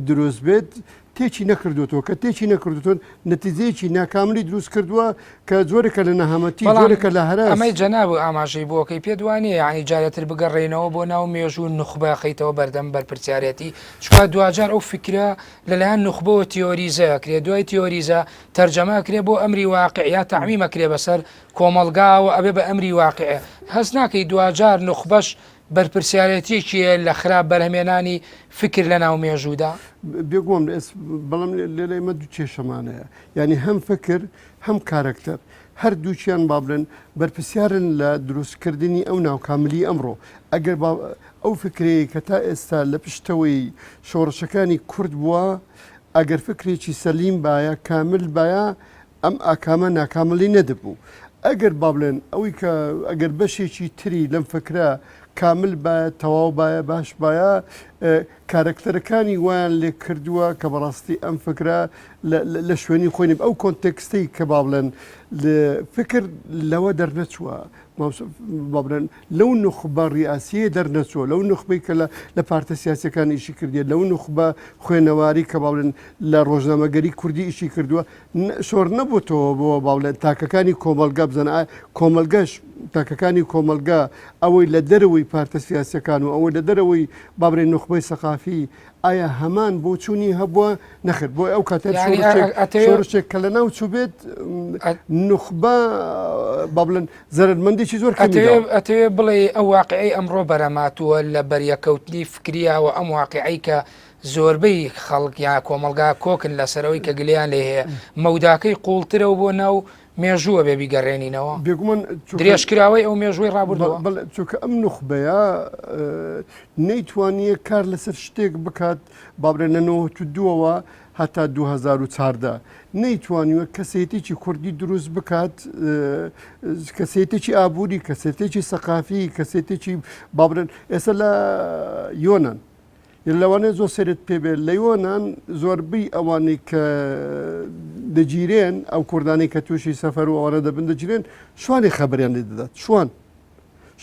[SPEAKER 3] دروست بێت. تێکی نەکردوێتەوە کە تێکی نەکردوتون نەتیجەیەکی ناکاملی دروست کردووە کە جۆرێکە لە نەهامەتی
[SPEAKER 1] بەڵام
[SPEAKER 3] جۆرێکە لە هەرەس.
[SPEAKER 1] ئەمەی جەناب ئاماژەی بۆکەی پێت وانیە یانی جارێتر بگەڕێینەوە بۆ ناو مێژوو نوخبە خەیتەوە بەردەم بەرپرسیارێتی چونکە دواجار ئەو فیکرە لەلایەن نوخبەوە تیۆریزە ئەکرێ دوای تیۆریزە تەرجەمە ئەکرێ بۆ ئەمری واقع یا تەعمیم ئەکرێ بەسەر کۆمەڵگاوە ئەبێ بە ئەمری واقع هەست ناکەی دواجار نوخبەش بەرپرسیارێتیەکی هەیە لە خراپ بەرهەمێنانی فیکر لەناو مێژوودا؟
[SPEAKER 3] بێگومان بەڵام لێرە ئێمە دوو کێشەمان هەیە یانی هەم فکر هەم کارەکتەر هەردووکیان با بڵێن بەرپرسیارن لە دروستکردنی ئەو ناوکاملی ئەمڕۆ ئەگەر با ئەو فکرەیە کە تا ئێستا لە پشتەوەی شۆڕشەکانی کورد بووە ئەگەر فکرێکی سەلیم بایە کامل بایە ئەم ئاکامە ناکاملی نەدەبوو ئەگەر با بڵێن ئەوەی کە ئەگەر بەشێکی تری لەم فکرە کامل بایە تەواو بایە باش بایە کارەکتەرەکانی وایان لێ کردووە کە بەڕاستی ئەم فکرە لە شوێنی خۆی نەبێ. ئەو context ەی کە با بڵێن فکر لەوە دەرنەچووە با بڵێن لەو نوخبە ڕیاسیە دەرنەچووە لەو نوخبەی کە لە پارتە سیاسەکان ئیشی کردیە لەو نوخبە خوێنەواری کە با بڵێن لە ڕۆژنامەگەری کوردی ئیشی کردووە شۆڕ نەبووتەوە بۆ با بڵێن تاکەکانی کۆمەڵگا بزانە ئایا کۆمەڵگەش تاکەکانی کۆمەڵگا ئەوەی لە دەرەوەی پارتە سیاسەکان و ئەوەی لە دەرەوەی با بڵێن نوخبەی سەقافی ئایا هەمان بۆچوونی هەبووە نەخێر بۆ ئەو کاتە شۆڕشێک کە لە ناو چووبێت نوخبە با بڵێن زەرەرمەندێکی زۆر
[SPEAKER 1] ئەتەوێ بڵێ ئەو واقعی ئەمڕۆ بەرەماتووە لە بەریەکەوتنی فکریاوە ئەم واقعی کە زۆربەی خەڵک یا کۆمەڵگا کۆکن لەسەرەوەی کە گلیان لێ هەیە مەوداکەی قوڵترەوە بۆ ناو مێژووە بێ بیگەڕێنینەوە
[SPEAKER 3] بێگومان
[SPEAKER 1] درێژکراوەی ئەو مێژووی ڕابردووە
[SPEAKER 3] چونکە ئەم نوخبەیە نەیتوانیە کار لەسەر شتێک بکات بابرێن لە 92ەوە هەتا 2014 نەیتوانیوە کەسێتێکی کوردی دروست بکات کەسێتێکی ئابووری کەسێتێکی سەقافی کەسێتێکی بابرن ئێستا لە یۆنان لەوانەیە زۆر سەیرت پێ بێت لە یۆنان زۆربەی ئەوانەی کە دەگیرێن ئەو کوردانەی کە تووشی سەفەر و ئەوانە دەبن دەگیرێن شوانی خەبەریان لێ دەدات شوان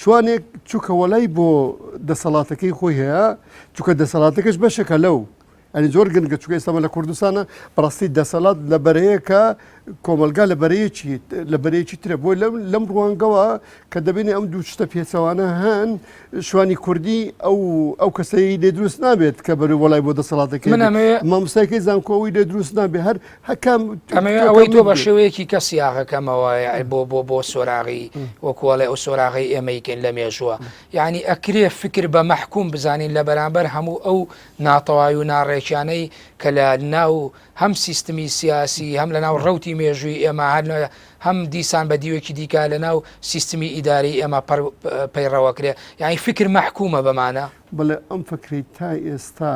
[SPEAKER 3] شوانێک چووکە وەلای بۆ دەسەڵاتەکەی خۆی هەیە چووکە دەسەڵاتەکەش بەشێکە لەو ئەنی زۆر گرنگە چونکە ئێستا لە کوردستانە بەڕاستی دەسەڵات لە بەرەیەکە کۆمەلگا لە بەرەیەکی لە بەرەیەکی ترە بۆی لەم لەم ڕوانگەوە کە دەبینی ئەم دوو شتە پێچەوانە هەن شوانی کوردی ئەو ئەو کەسەی لێ دروست نابێت کە بەرو وەڵای بۆ دەسەڵاتەکەی
[SPEAKER 1] من ئەمەوێ
[SPEAKER 3] مامۆستایەکەی زانکۆ ئەوی لێ دروست نابێت هەر هەکام
[SPEAKER 1] ئەمەوێ ئەوەی تۆ بە شێوەیەکی کە سیاغەکەمەوە بۆ بۆ بۆ سۆراغی وەکوڵێ ئەو سۆراغی ئێمەیکەین لە مێژووە یعنی ئەکرێ فکر بە مەحکوم بزانین لە بەرامبەر هەموو ئەو ناتەواوی و ناڕێکیانەی کە لە ناو هەم سیستمی سیاسی هەم لە ناو ڕەوتی مێژووی ئێمە هەر هەم دیسان بە دیوێکی دیکە لە ناو سیستمی ئیداری ئێمە پەیڕەوەکرێ یانی فکر مەحکومە بەمانە؟
[SPEAKER 3] بەڵێ ئەم فکرەی تا ئێستا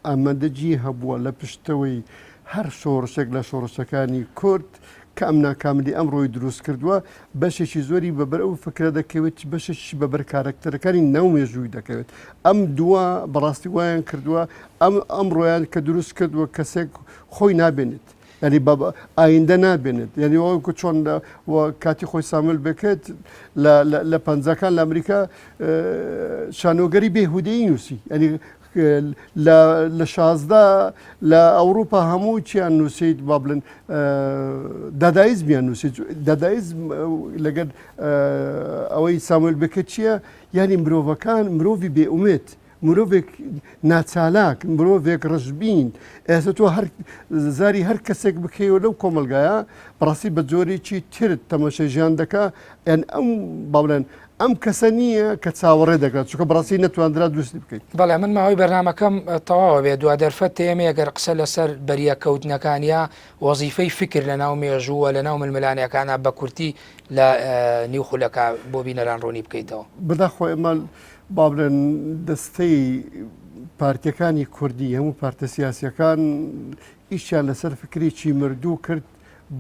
[SPEAKER 3] ئامادەگی هەبووە لە پشتەوەی هەر شۆڕشێک لە شۆڕشەکانی کورد کە ئەم ناکاملی ئەمڕۆی دروست کردووە بەشێکی زۆری بەبەر ئەو فکرە دەکەوێت بەشێکی بەبەر کارەکتەرەکانی ناو مێژووی دەکەوێت ئەم دووە بەڕاستی وایان کردووە ئەم ئەمڕۆیان کە دروست کردووە کەسێک خۆی نابێنێت یعنی ئایندە نابێنێت یعنی وەکو چۆن کاتی خۆی سامل بکرێت لە پەنجەکان لە ئەمریکا شانۆگەری بێهودەی نووسی ینی لە 16 لە ئەوروپا هەموو چیان نووسیت با بڵێن دادایزمیان نووسیت دادایزم لەگەر ئەوەی ساموێل بکە چییە یعنی مرۆڤەکان مرۆڤی بێئومێت مرۆڤێک ناچالاک مرۆڤێک ڕژبین ئێستا تۆ هەر زاری هەر کەسێک بکەیەوە لەو کۆمەلگایە بەڕاستی بە جۆرێکی تر تەمەشای ژیان دەکا یان ئەم با بڵێن ئەم کەسە نییە کە چاوەڕێ دەکات چونکە بەڕاستی نەتواندرا دروستی بکەیت.
[SPEAKER 1] بەڵێ من ماوەی بەرنامەکەم تەواوە بێ دوا دەرفەت تێمێ گەر قسە لەسەر بەریەککەوتنەکان یا وەزیفەی فکر لە ناو مێژوو و لە ناو ململانێکانا بە کورتی لە نیو خولەکا بۆ بینەران ڕوونی بکەیتەوە.
[SPEAKER 3] بەداخەوە ئێمە با بڵێن دەستەی پارتیەکانی کوردی هەموو پارتە سیاسیەکان ئیشیان لەسەر فکرێکی مردوو کرد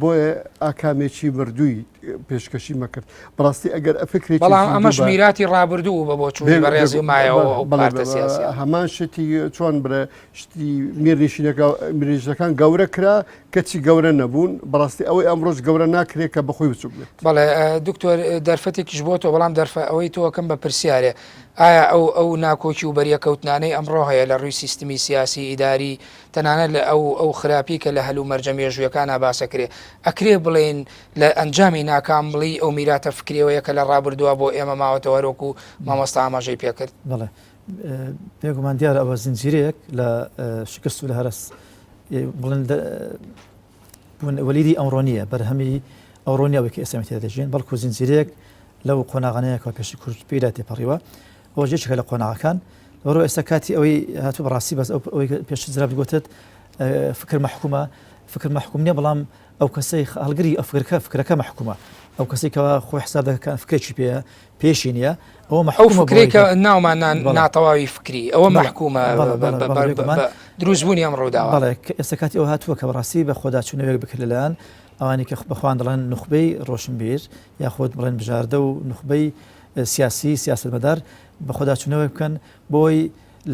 [SPEAKER 3] بۆیە ئاکامێکی مردووی پێشکەشی مەکرد بەڕاستی ئەگەر ئەفکرێکی
[SPEAKER 1] بەڵام ئەمەش میراتی ڕابردوو بە بۆچوونی بەڕێزی مایەوە ئەو پارتە سیاسیە
[SPEAKER 3] هەمان شتی چۆن برێ شتی میرنشینەکە میرنشینەکان گەورە کرا کەچی گەورە نەبوون بەڕاستی ئەوەی ئەمڕۆش گەورە ناکرێت کە بەخۆی بچوک بێت
[SPEAKER 1] بەڵێ دکتۆر دەرفەتێکیش بۆ تۆ بەڵام دەرفە ئەوەی تۆکەم بە پرسیارێ. ئایا ئەو ئەو ناکۆکی و بەریەکەوتنانەی ئەمڕۆ هەیە لە ڕووی سیستمی سیاسی ئیداری تەنانەت لە ئەو ئەو خراپی کە لە هەلومەرجە مێژوویەکانا باسەکرێ ئەکرێ بڵێین لە ئەنجامی ناکامڵی ئەو میراتە فکریەوەیە کە لە ڕابردووە بۆ ئێمە ماوەتەوە هەروەکو مامۆستا ئاماژەی پێکرد؟
[SPEAKER 2] بەڵێ بێگومان دیارە ئەوە زنجیرەیەک لە شکست و لە هەرەس بڵێن بوون وەلیدی ئەمڕۆ نییە بەرهەمی ئەوڕۆ نییە ئەوەی کە ئێستا تێدا دەژین بەڵکو زنجیرەیەک لەو قۆناغانەیە کە پێشی کورد پێیدا تێپەڕیوە ئەوە یەکێکە لە قۆناغەکان لەبەرئەوە ئێستا کاتی ئەوەی هاتوو بەڕاستی بەس ئەوەی پێشتر جنابت گوتت فکر مەحکومە فکر مەحکوم نییە بەڵام ئەو کەسەی هەڵگری ئەو فکرەکە فکرەکە مەحکومە ئەو کەسەی کەوا خۆی حساب دەکات فکرێکی پێیە پێشی نییە
[SPEAKER 1] ئەوە ئەو فکرەی کە ناومان ناتەواوی فکری ئەوە مەحکومە دروستبوونی ئەم ڕووداوە. بەڵێ
[SPEAKER 2] ئێستا کاتی ئەوە هاتووە کە بەڕاستی بە خۆداچوونەوەیەک بکرێت لەلایەن ئەوانەی کە بەخۆیان دەڵێن نوخبەی ڕۆشنبیر یاخود بڵێن بژاردە و نوخبەی سیاسی سیاسەتمەدار بەخۆداچوونەوەیەک بکەن بۆی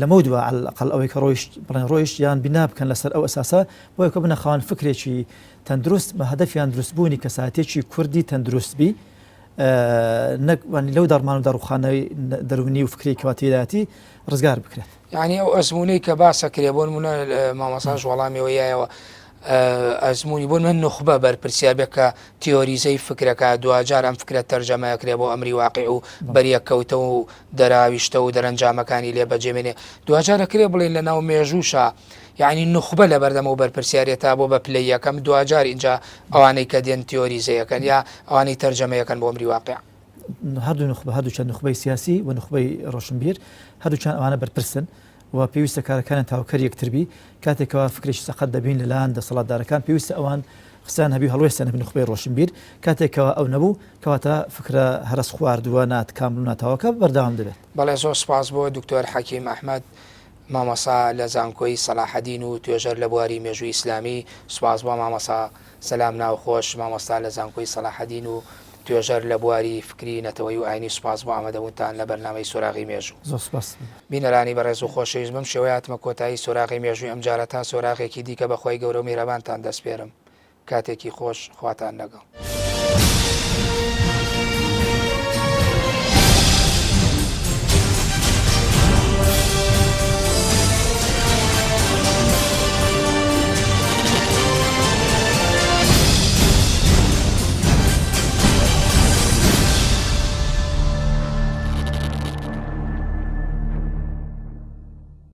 [SPEAKER 2] لەمەو دوا علی الاقل ئەوەی کە ڕۆیشت بڵێن ڕۆیشت یان بینا بکەن لەسەر ئەو ئەساسە بۆیە کە بنە خاوەن فکرێکی تەندروست بە هەدەفیان دروستبوونی کەساتێکی کوردی تەندروست بی نەک لەو داڕمان و داڕوخانەی دەروونی و فکری کەوا تێدایەتی ڕزگار بکرێت.
[SPEAKER 1] یعنی ئەو ئەزموونەی کە باسە کرێ بۆ نمونە مامۆستاش وەڵامیەوە یایەوە ئەزمموی بۆ من نوخبە بەرپرسیار بێ کە تیۆریزەی فکرەکە دواجار ئەم فکرە تەرجەمەکرێ بۆ ئەمری واقع و بەریەکەوتە و دەراویشتە و دەرەنجامەکانی لێ بەجێمێنێ دواجار ئەکرێ بڵێین لەناو مێژووشا یەعنی نوخبە لەبەردەم ئەو بەرپرسیارێتا بۆ بە پلەی یەکەم دواجار ئینجا ئەوانەی کە دێن تیۆریزەیەکەن یا ئەوانەی تەرجەمەیەکەن بۆ ئەمری واقع.
[SPEAKER 2] هەردوو نوخبە هەردووکیان نوخبەی سیاسی و نوخبەی ڕۆشنبیر هەردووکیان ئەوانە بەرپرسن و پێویستە کارەکانیان تاوکەر یەکتر بی کاتێک کەوا فکرێکی سەقەت دەبین لەلایەن دەسەڵاتدارەکان پێویستە ئەوان قسەیان هەبی و هەڵوێستیان هەبی نوخبەی ڕۆشنبیر کاتێک کەوا ئەو نەبوو کەواتە فکرە هەرەس خواردووە ناتکامل و ناتەواوەکە بەردەوام دەبێت.
[SPEAKER 1] بەڵێ زۆر سوپاس بۆ دکتۆر حەکیم ئەحمەد مامۆستا لە زانکۆی سەلاحەدین و توێژەر لە بواری مێژووی ئیسلامی، سوپاس بۆ مامۆستا سەلام ناوخۆش مامۆستا لە زانکۆی سەلاحەدین و توێژەر لە بواری فکری نەتەوەیی و ئاینی سوپاس بۆ ئامادەبوونتان لە بەرنامەی سۆراغی مێژوو.
[SPEAKER 2] زۆر سوپاس.
[SPEAKER 1] بینەرانی بەڕێز و خۆشەویست بەم شێوەیە هاتمە کۆتایی سۆراغی مێژووی ئەمجارە تا سۆراغێکی دیکە بە خوای گەورە و میهرەبانتان دەسپێرم کاتێکی خۆش خواتان لەگەڵ.